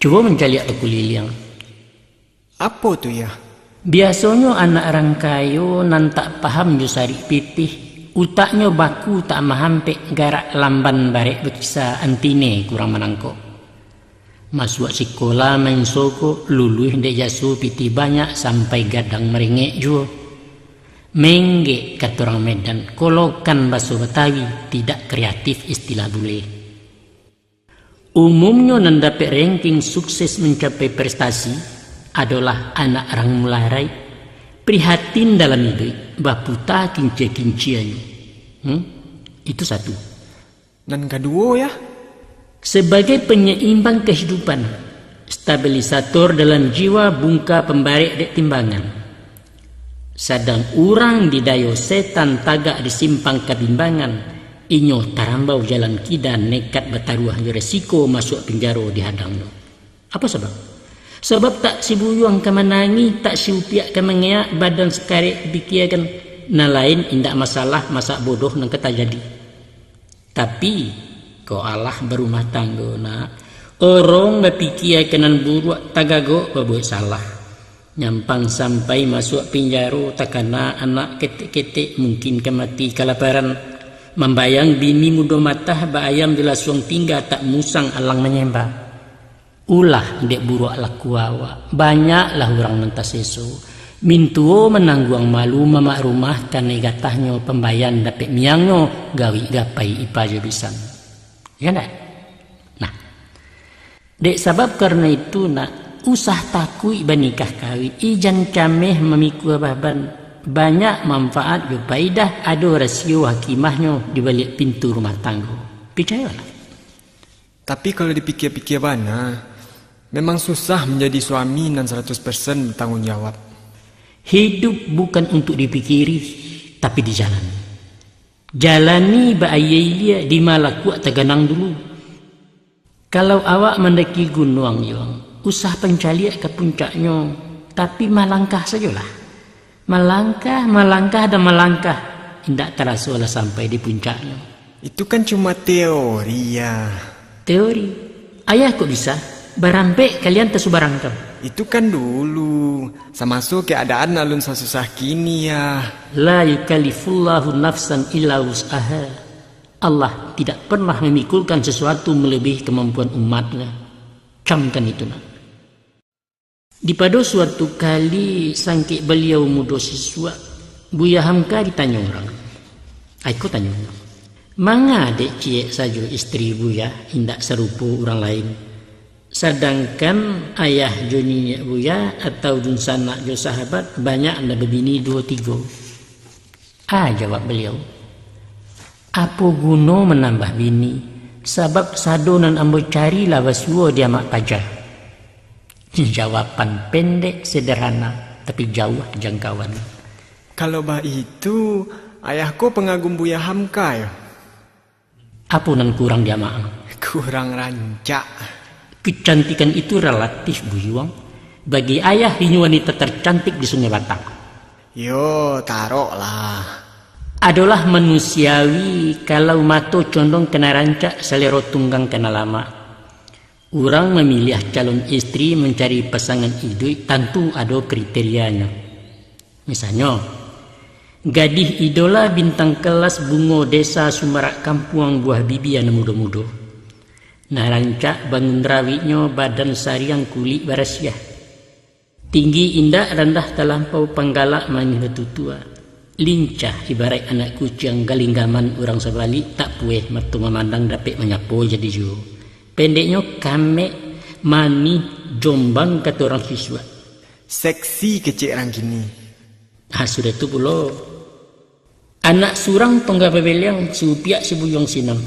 Cubo mancaliak bakuliliang. Apo tu, Yah? Biasonyo anak rang kayo nan tak paham jo sarik pitih, utaknyo baku tak mahampek, garak lamban barek bakisa, antine kurang manangkok. Masuak sikola main sogok, luluih dek jaso pitih banyak, sampai gadang marengek juo. Menggek, kato urang Medan, kolokan baso Batawi, tidak kreatif istilah bule. Umumnyo nan dapek ranking sukses mancapai prestasi adolah anak rang mularai, prihatin dalam iduik, baputa kincia-kincianyo. Hmm? Itu satu. Nan kaduo, Yah? Sabagai panyaimbang kahidupan, stabilisator dalam jiwa, bungka pambarek dek timbangan. Sadang urang didayo setan, tagak di simpang kabimbangan, inyo tarambau jalan kida, nekat bataruah jo resiko, masuak pinjaro dihadangnyo. Apo sabab? Sabab tak sibuyuang ka manangih, tak siupiak ka mangeak, badan sakarek dipikiakan, nan lain indak masalah, masak bodoh nan ka tajadi. Tapi, kok alah barumah tanggo, nak, urang bapikia ka nan buruak, tagagok babuek salah. Nyampang sampai masuak pinjaro, takana anak ketek-ketek, mungkin ka mati kalaparan. Mambayang bini mudo matah, baayam di lasuang tingga, tak musang alang manyemba. Ulah dek buruak laku awak, banyaklah urang nan taseso. Mintuo manangguang malu mamak rumah, kanai gatahnyo pambayan dapek miangnyo, gawik gapai ipa jo bisan. Iyo ndak? Nah, dek sabab karano itu, nak, usah takuik banikah kawin, ijan cameh mamikua baban, banyak manfaat jo paidah, ado rasio hakimahnyo di baliak pintu rumah tanggo. Picayolah. Tapi kalau dipikia-pikia bana, memang susah manjadi suami nan saratus persen batangguang jawab. Hidup bukan untuk dipikiri, tapi dijalani. Jalani bailia-ilia, di ma lakuak taganang dulu. Kalau awak mandaki gunuang, Yuang, usah pancaliak ka puncaknyo, tapi malangkah sajolah. Malangkah, malangkah, dan malangkah, indak taraso lah sampai di puncaknyo. Itu kan cuma teori, Yah. Teori? Ayah kok bisa? Barampek kalian tasubarangkan. Itu kan dulu, samaso keadaan alun sasusah kini, Yah. La yukallifullahu nafsan illa wus'aha. Allah tidak pernah memikulkan sesuatu melebihi kemampuan umatnya. Camkan itu, nak. Dipado suatu kali sangkek baliau mudo sisuak, Buya Hamka ditanyo urang. Aiko tanyo, manga dek ciek sajo isteri Buya indak sarupo urang lain, sadangkan ayah jo niniak Buya atau dunsanak jo sahabat banyak nan babini duo tigo? Ah, jawab baliau, apo guno manambah bini, sabab sado nan ambo cari lah basuo di amak paja. Jawaban pendek, sederhana, tapi jauah jangkauan. Kalau baitu, ayah ko pangagum Buya Hamka yo? Apo nan kurang di amak? Kurang rancak. Kecantikan itu relatif, Buyuang. Bagi ayah, inyo wanita tercantik di Sungai Batang. Yo, taroklah. Adolah manusiawi, kalau mato condong ka nan rancak, salero tunggang ka nan lamak. Urang mamiliah calon isteri mancari pasangan iduik tantu ado kriterianyo. Misalnyo, gadih idola bintang kelas, bungo desa sumarak kampuang, buah bibia nan mudo-mudo. Nan rancak bangun rawiknyo, badan sariang, kulik barasiah. Tinggi indak, randah talampau, panggalak manih batutua. Lincah ibaraik anak kuciang, galinggaman urang sabalik, tak pueh mato mamandang, dapek manyapo jadi juo. Pendeknyo, kamek, manih, jombang, kato urang sisuak. Seksi kecek urang kini. Ha, sudah tu pulo. Anak surang tongga babeliang, si Upiak si Buyuang sinan.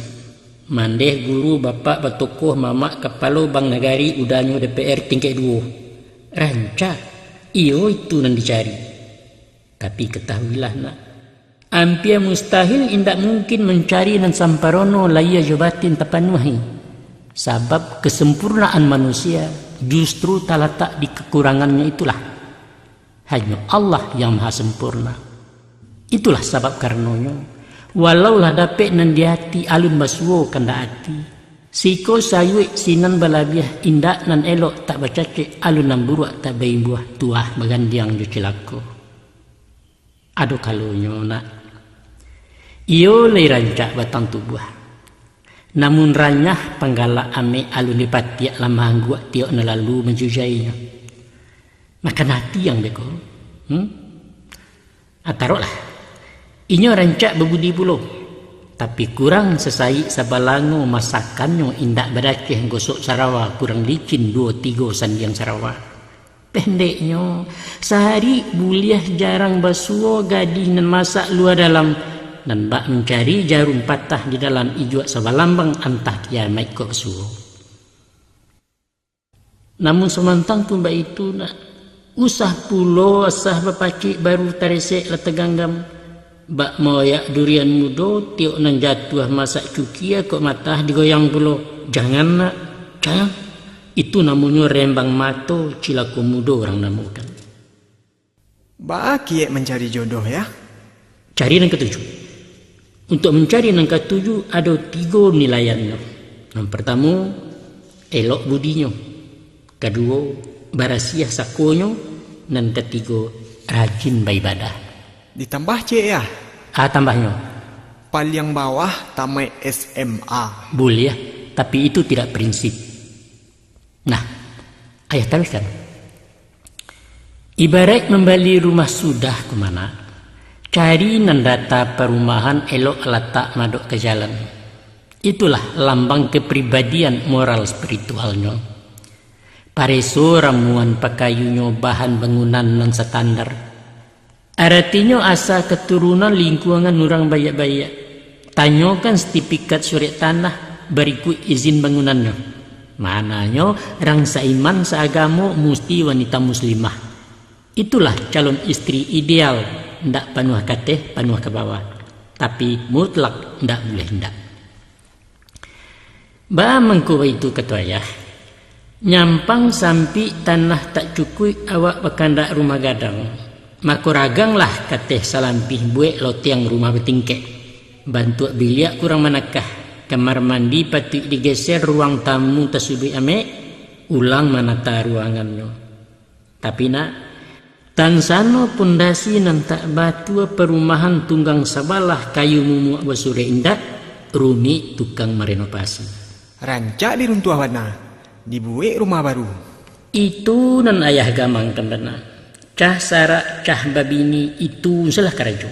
Mandeh guru, bapak batokoh, mamak kapalo bank nagari, udanyo D P R tingkek duo. Rancak, iyo itu nan dicari. Tapi katahuilah nak, ampia mustahil indak mungkin mancari nan samparono, lahia jo batin tapanuahi. Sabab kesempurnaan manusia justru talatak di kakurangannyo itulah. Hanyo Allah yang Maha Sempurna. Itulah sabab karanonyo, walau lah dapek nan di ati, alun basuo kandak ati. Siko sayuik sinan balabiah, indak nan elok tak bacacek, alun nan buruak tak baimbuah, tuah bagandiang jo cilako. Ado kalonyo nak, iyo lai rancak batang tubuah, namun ranyah panggalak amek, alun dipatiak lamah angguak, tiok nan lalu manjujainyo. Makan ati yang beko. Hmm? Ah, taroklah. Inyo rancak babudi pulo, tapi kurang sasaik sabalango, masakannyo indak badaceh, gosok sarawa kurang licin, duo tigo sandiang sarawa. Pendeknyo, sahari buliah jarang basuo, gadih nan masak lua dalam, nan bak mancari jarum patah di dalam ijuak sabalambang, antah kiamaik kok basuo. Namun samantang pun baitu nak, usah pulo asah bapacik, baru taresek lah taganggam. Bak maoyak durian mudo, tiok nan jatuah masak cukia, kok matah digoyang pulo. Jangan nak, jangan. Itu namonyo rembang mato, cilako mudo urang namokan. Baa kiek mancari jodoh, yah? Cari nan katuju. Untuak mancari nan katuju, ado tigo nilaiannyo. Nan partamo, elok budinyo. Kaduo, barasiah sakonyo. Nan katigo, rajin baibadah. Ditambah ciek, yah? Ah, tambahnyo. Paliang bawah tamaik S M A. Buliah, tapi itu tidak prinsip. Nah, ayah taruihkan. Ibaraik mambali rumah sudah, kumanak, cari nan data parumahan, elok latak madok ka jalan. Itulah lambang kepribadian moral spiritualnyo. Pareso ramuan pakayunyo, bahan bangunan nan satandar. Aratinyo, asa katurunan lingkuangan urang baiak-baiak. Tanyokan sertifikat surek tanah, barikuik izin bangunannyo. Maknanyo, rang saiman saagamo, musti wanita muslimah. Itulah calon isteri ideal, ndak panuah kateh, panuah ka bawah. Tapi mutlak ndak buliah ndak. Baa mangko baitu, kato ayah? Nyampang sampik, tanah tak cukuik, awak bakandak rumah gadang. Mako raganglah kateh salampih, buek lotiang rumah batingkek. Bantuak biliak kurang manakah, kamar mandi patuik digeser, ruang tamu tasuduik amek. Ulang manata ruangannyo. Tapi nak, tansano pondasi nan tak batua, parumahan tunggang sabalah, kayu mumuak basurek indak, rumik tukang marenovasi. Rancak diruntuah bana, dibuek rumah baru. Itu nan ayah gamangkan bana. Cah sarak, cah babini, itu salah karajo.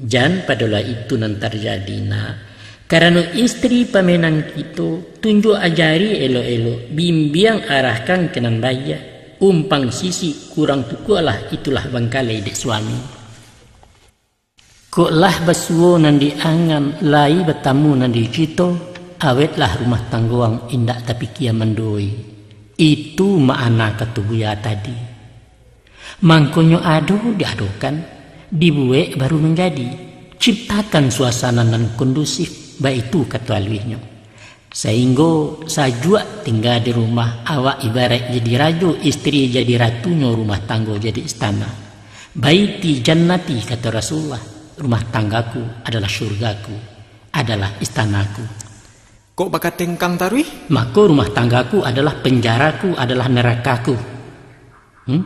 Jan padolah itu nan tarjadi, nak. Karano istri pamenang kito, tunjuak ajari elok-elok, bimbiang arahkan ka nan baiak. Umpang sisik kurang tukuaklah, itulah bangkalai dek suami. Kok lah basuo nan diangan, lai batamu nan dicito, awetlah rumah tanggo ang indak tapikia mandoi. Itu makna kato buya tadi. Mangkonyo ado diadokan, dibuek baru manjadi. Ciptakan suasana nan kondusif, baitu kato aluihnyo. Sainggo sajuak tingga di rumah, awak ibaraik jadi rajo, istri jadi ratunyo, rumah tanggo jadi istana. Baiti jannati, kato Rasulullah, rumah tanggaku adalah syurgaku, adalah istanaku. Kok bakatengkang taruih? Mako rumah tanggaku adalah penjaraku, adalah nerakaku. Hmm?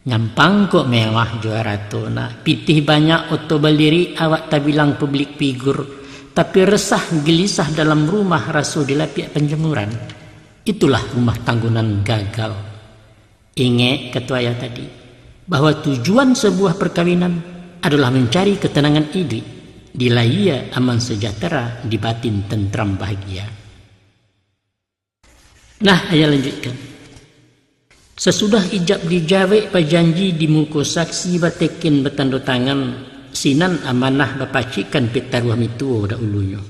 Nyampang kok mewah jo arato, nak. Pitih banyak, oto balirik, awak tabilang publik figur. Tapi resah, gelisah dalam rumah, raso di lapiak panjemuran. Itulah rumah tanggo nan gagal. Ingek kato ayah tadi, bahwa tujuan sabuah perkawinan adolah mancari katanangan iduik, di lahia aman sejahtera, di batin tentram bahagia. Nah, ayah lanjuikkan. Sasudah ijab dijawek, bajanji di muko saksi, bateken batando tangan, sinan amanah bapacikkan pitaruah mituo dahulunyo.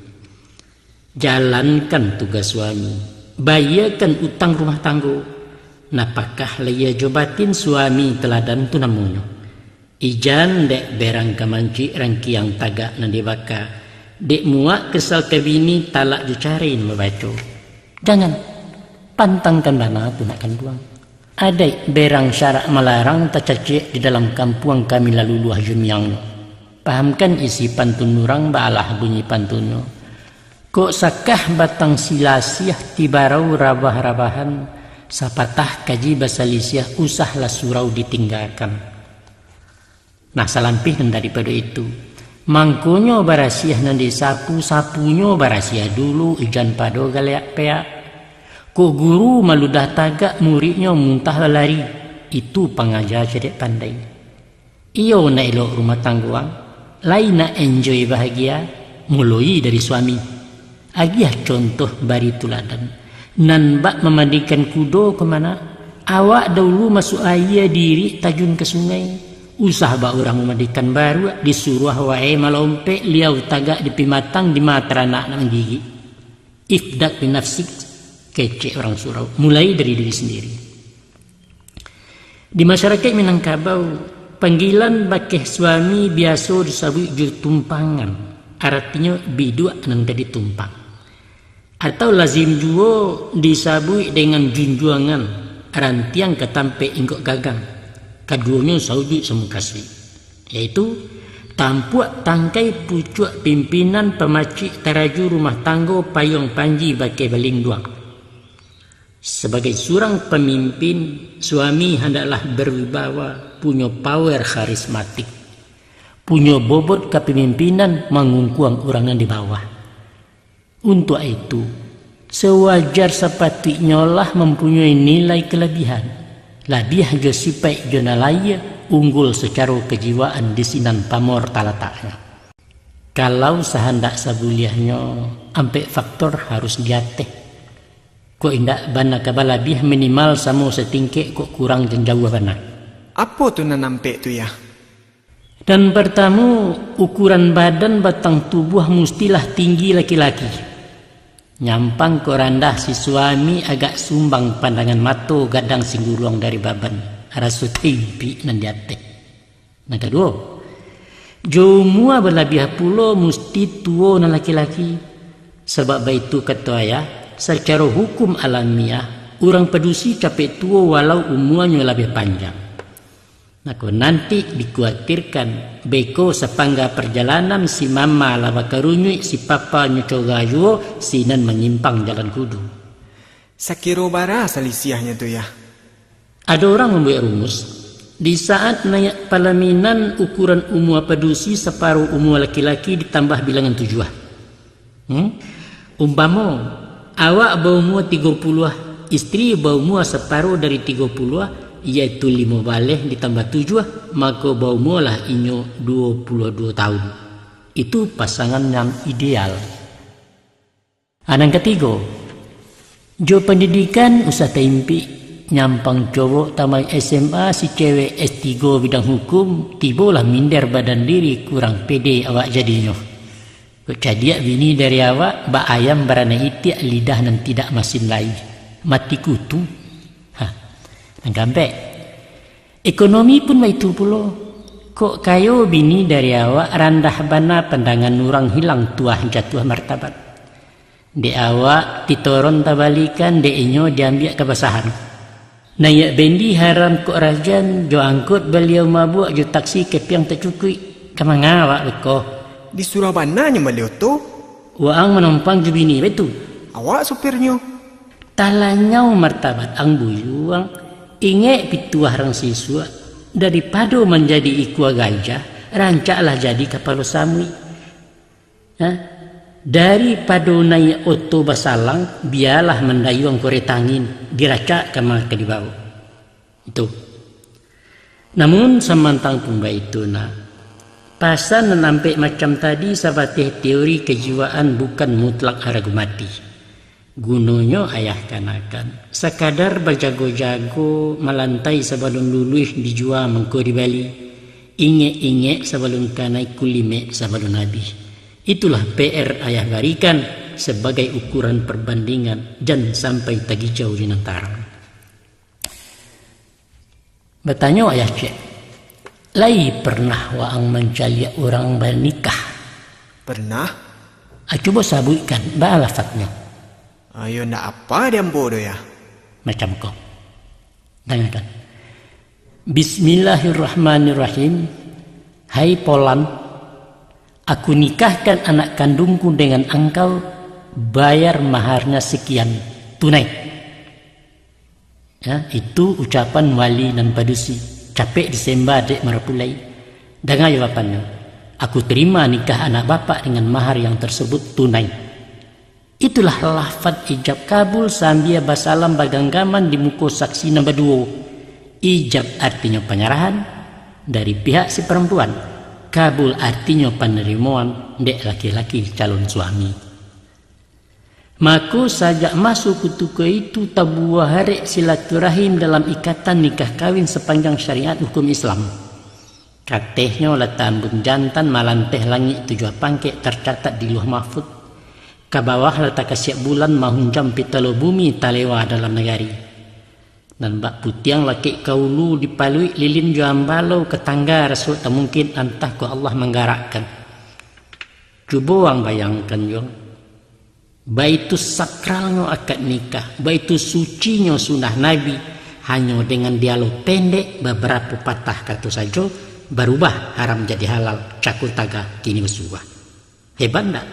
Jalankan tugas suami, bayiakan utang rumah tanggo. Napakah lahia jo batin, suami teladan tu namonyo. Ijan dek berang ka mancik, rangkiang tagak nan dibaka. Dek muak kesal ka bini, talak jo carai nan babaco. Jangan, pantangkan bana tu nak kanduang. Adaik berang syarak malarang, tacaciak di dalam kampuang, kami lah luluah jo miangnyo. Pahamkan isi pantun urang, baalah bunyi pantunnyo. Kok sakah batang silasiah, tibarau rabah-rabahan, sapatah kaji basalisiah, usahlah surau ditinggakan. Nah, salampih nan daripado itu, mangkonyo barasiah nan disapu, sapunyo barasiah dulu, ijan pado galeak peak. Kok guru maludah tagak, muridnyo muntah balari, itu pangaja cadiak pandai. Iyo nak elok rumah tanggo ang, lai nak enjoy bahagia, muloi dari suami. Agiah contoh bari tuladan. Nan bak mamandikan kudo ko ma nak, awak dahulu masuak aia, diri tajun ka sungai. Usah bak urang mamandikan baruak, disuruah wae malompek, liau tagak di pimatang, dima taranak nak manggigik. Ibda' bi nafsik, kecek urang surau, mulai dari diri sendiri. Di masyarakaik Minangkabau, panggilan bakeh suami biaso disabuik jo tumpangan, aratinyo biduak nan ka ditumpang. Atau lazim juo disabuik dengan junjuangan, rantiang ka tampek inggok gagang, kaduonyo saujuik samukasuik, yaitu tampuak tangkai pucuak pimpinan, pamacik taraju rumah tanggo, payuang panji bakeh balinduang. Sabagai surang pamimpin, suami handaklah berwibawa, punyo power kharismatik, punyo bobot kapamimpinan mangungkuang urang nan di bawah. Untuak itu, sawajar sapatuiknyolah mampunyoi nilai kalabihan, labiah jo sipaik jo nan lahia, unggul sacaro kajiwaan, di sinan pamor talataknyo. Kalau sahandak sabuliahnyo, ampek faktor harus diateh. Kok indak bana ka balabiah, minimal samo satingkek, kok kurang jan jauah bana. Apo tu nan ampek tu, Yah? Nan partamo, ukuran badan batang tubuah mustilah tinggi laki-laki. Nyampang kok randah si suami, agak sumbang pandangan mato, gadang singguruang dari baban, raso timpik nan di ateh. Nan kaduo, jo umua balabiah pulo musti tuo nan laki-laki. Sabab baitu kato ayah, sacaro hukum alamiah, urang padusi capek tuo walau umuanyo labiah panjang. Mako, nanti dikuatirkan, beko sapangga parjalanan si mama lah bakarunyuik, si papa nyo coga juo, sinan manyimpang jalan kudu. Sakiro bara salisiahnyo tu, Yah? Ado urang mambuek rumus, di saat naiak palaminan ukuran umua padusi saparuah umua laki-laki ditambah bilangan tujuah. Hmm? Umpamo, awak baumua tigo puluah, istri baumua saparuah dari tigo puluah, yaitu limo baleh ditambah tujuah, mako baumualah inyo duo puluah duo taun. Itu pasangan nan ideal. A, nan katigo, jo pandidikan usah taimpik, nyampang cowok tamai S M A, si cewek S tigo bidang hukum, tibolah minder badan diri, kurang pede awak jadinyo. Kok cadiak bini dari awak, bak ayam baranak itiak, lidah nan tidak masin lai, mati kutu. Ha, nan kaampek, ekonomi pun baitu pulo. Kok kayo bini dari awak, randah bana pandangan urang, hilang tuah jatuah martabat. Dek awak, titoron tabalikan, dek inyo diambiak kabasahan. Naiak bendi haram kok rajan, jo angkot baliau mabuak, jo taksi kepiang tacukuik. Ka manga awak beko? Di surau bana nyo baliau tu? Waang manompang jo bini baitu. Awak supirnyo. Talanyau martabat ang buyuang, ingek pituah rang sisuak, daripado manjadi ikua gajah, rancaklah jadi kapalo samuik. Ha? Daripado naiak oto basalang, bialah mandayuang koreta angin, diracak ka ma ka dibaok. Itu. Namun, samantang pun baitu, nak, pasan nan ampek macam tadi sabateh teori kajiwaan, bukan mutlak harago mati. Gunonyo ayah kanakan sakadar bajago-jago, malantai sabalun luluih, dijua mangko dibali, ingek-ingek sabalun kanai, kulimek sabalun abih. Itulah P R ayah barikan sabagai ukuran parbandingan, jan sampai tagijau di nan tarang. Batanyo ayah ciek, lai pernah waang mancaliak urang banikah? Pernah. A, cubo sabuikkan, baa lafadnyo? Ayo, ndak apa di ambo doh, Yah. Macam ko. Dangakan. Bismillahirrahmanirrahim. Hai Polan, aku nikahkan anak kandungku dengan angkau, bayar maharnya sekian, tunai. Ya, itu ucapan wali nan padusi, capek disemba dek marapulai. Danga jawabannyo, "Aku terima nikah anak bapak dengan mahar yang tersebut tunai." Itulah lafaz ijab kabul sambia basalam baganggaman di muko saksi nan baduo. Ijab artinyo panyarahan dari pihak si parampuan, kabul artinyo panarimoan dek laki-laki calon suami. Mako, sajak maso kutiko itu, tabuah arek silaturahim dalam ikatan nikah kawin sapanjang syariat hukum Islam. Katehnyo lah tambun jantan, malanteh langik tujuah pangkek, tarcatat di Lauh Mahfud. Ka bawah lah takasiak bulan, mahunjam pitalo bumi, talewa dalam nagari. Nan bak putiang lakek ka ulu, dipaluik lilin jo ambalau, ka tangga rasuak tamungkin, antah ko Allah manggarakkan. Cubo ang bayangkan jo, baitu sakralnyo akad nikah, baitu sucinyo sunnah Nabi, hanyo dengan dialog pendek, babarapo patah kato sajo, barubah haram jadi halal, cako taga kini basuah. Hebat ndak?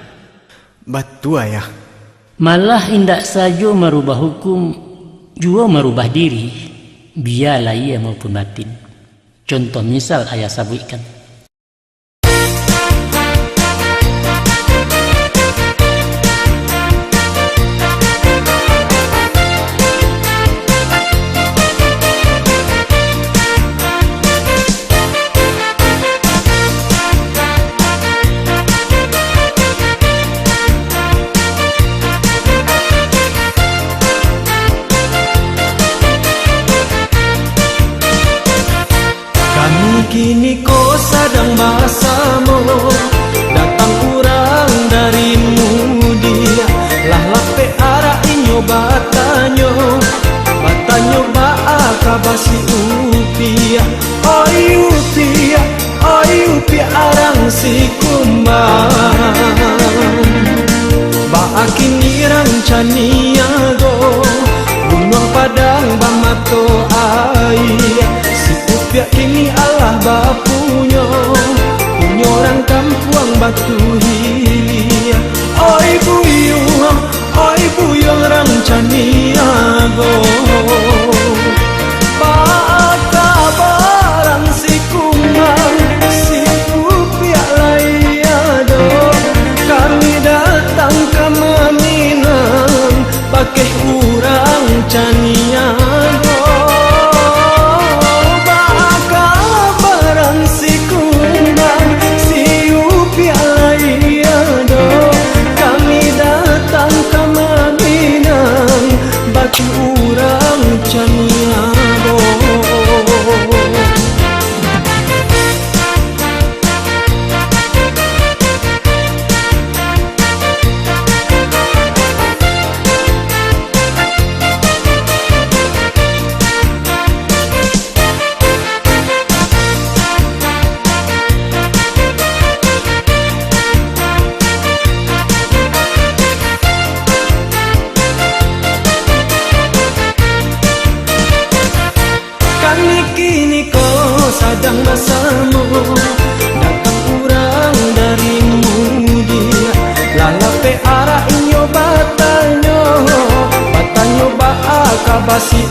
Batua, Yah. Malah indak sajo marubah hukum, juo marubah diri, bialah iya maupun batin. Contoh misal ayah sabuikkan. Kami kini ko sadang basamo, datang urang dari mudiak, lah lapek arak inyo batanyo, batanyo baa kaba si Upiak, oi Upiak, oi Upiak arang si kumbang. Baa kini rancak niago, Gunuang Padang bamato aia, si Upiak kini alah bapunyo, punyo urang kampuang Batu Hilia. Oi buyuang, oi buyuang rancak niago. Akeh urang caniago, bakabaran si kumbang, si upiak lai ado. Kami datang ka Madinah, batu urang caniago. Kami kiniko sadang basamo, datang urang dari mudiak. Lah lapeh arak inyo batanyo, batanyo baa kaba si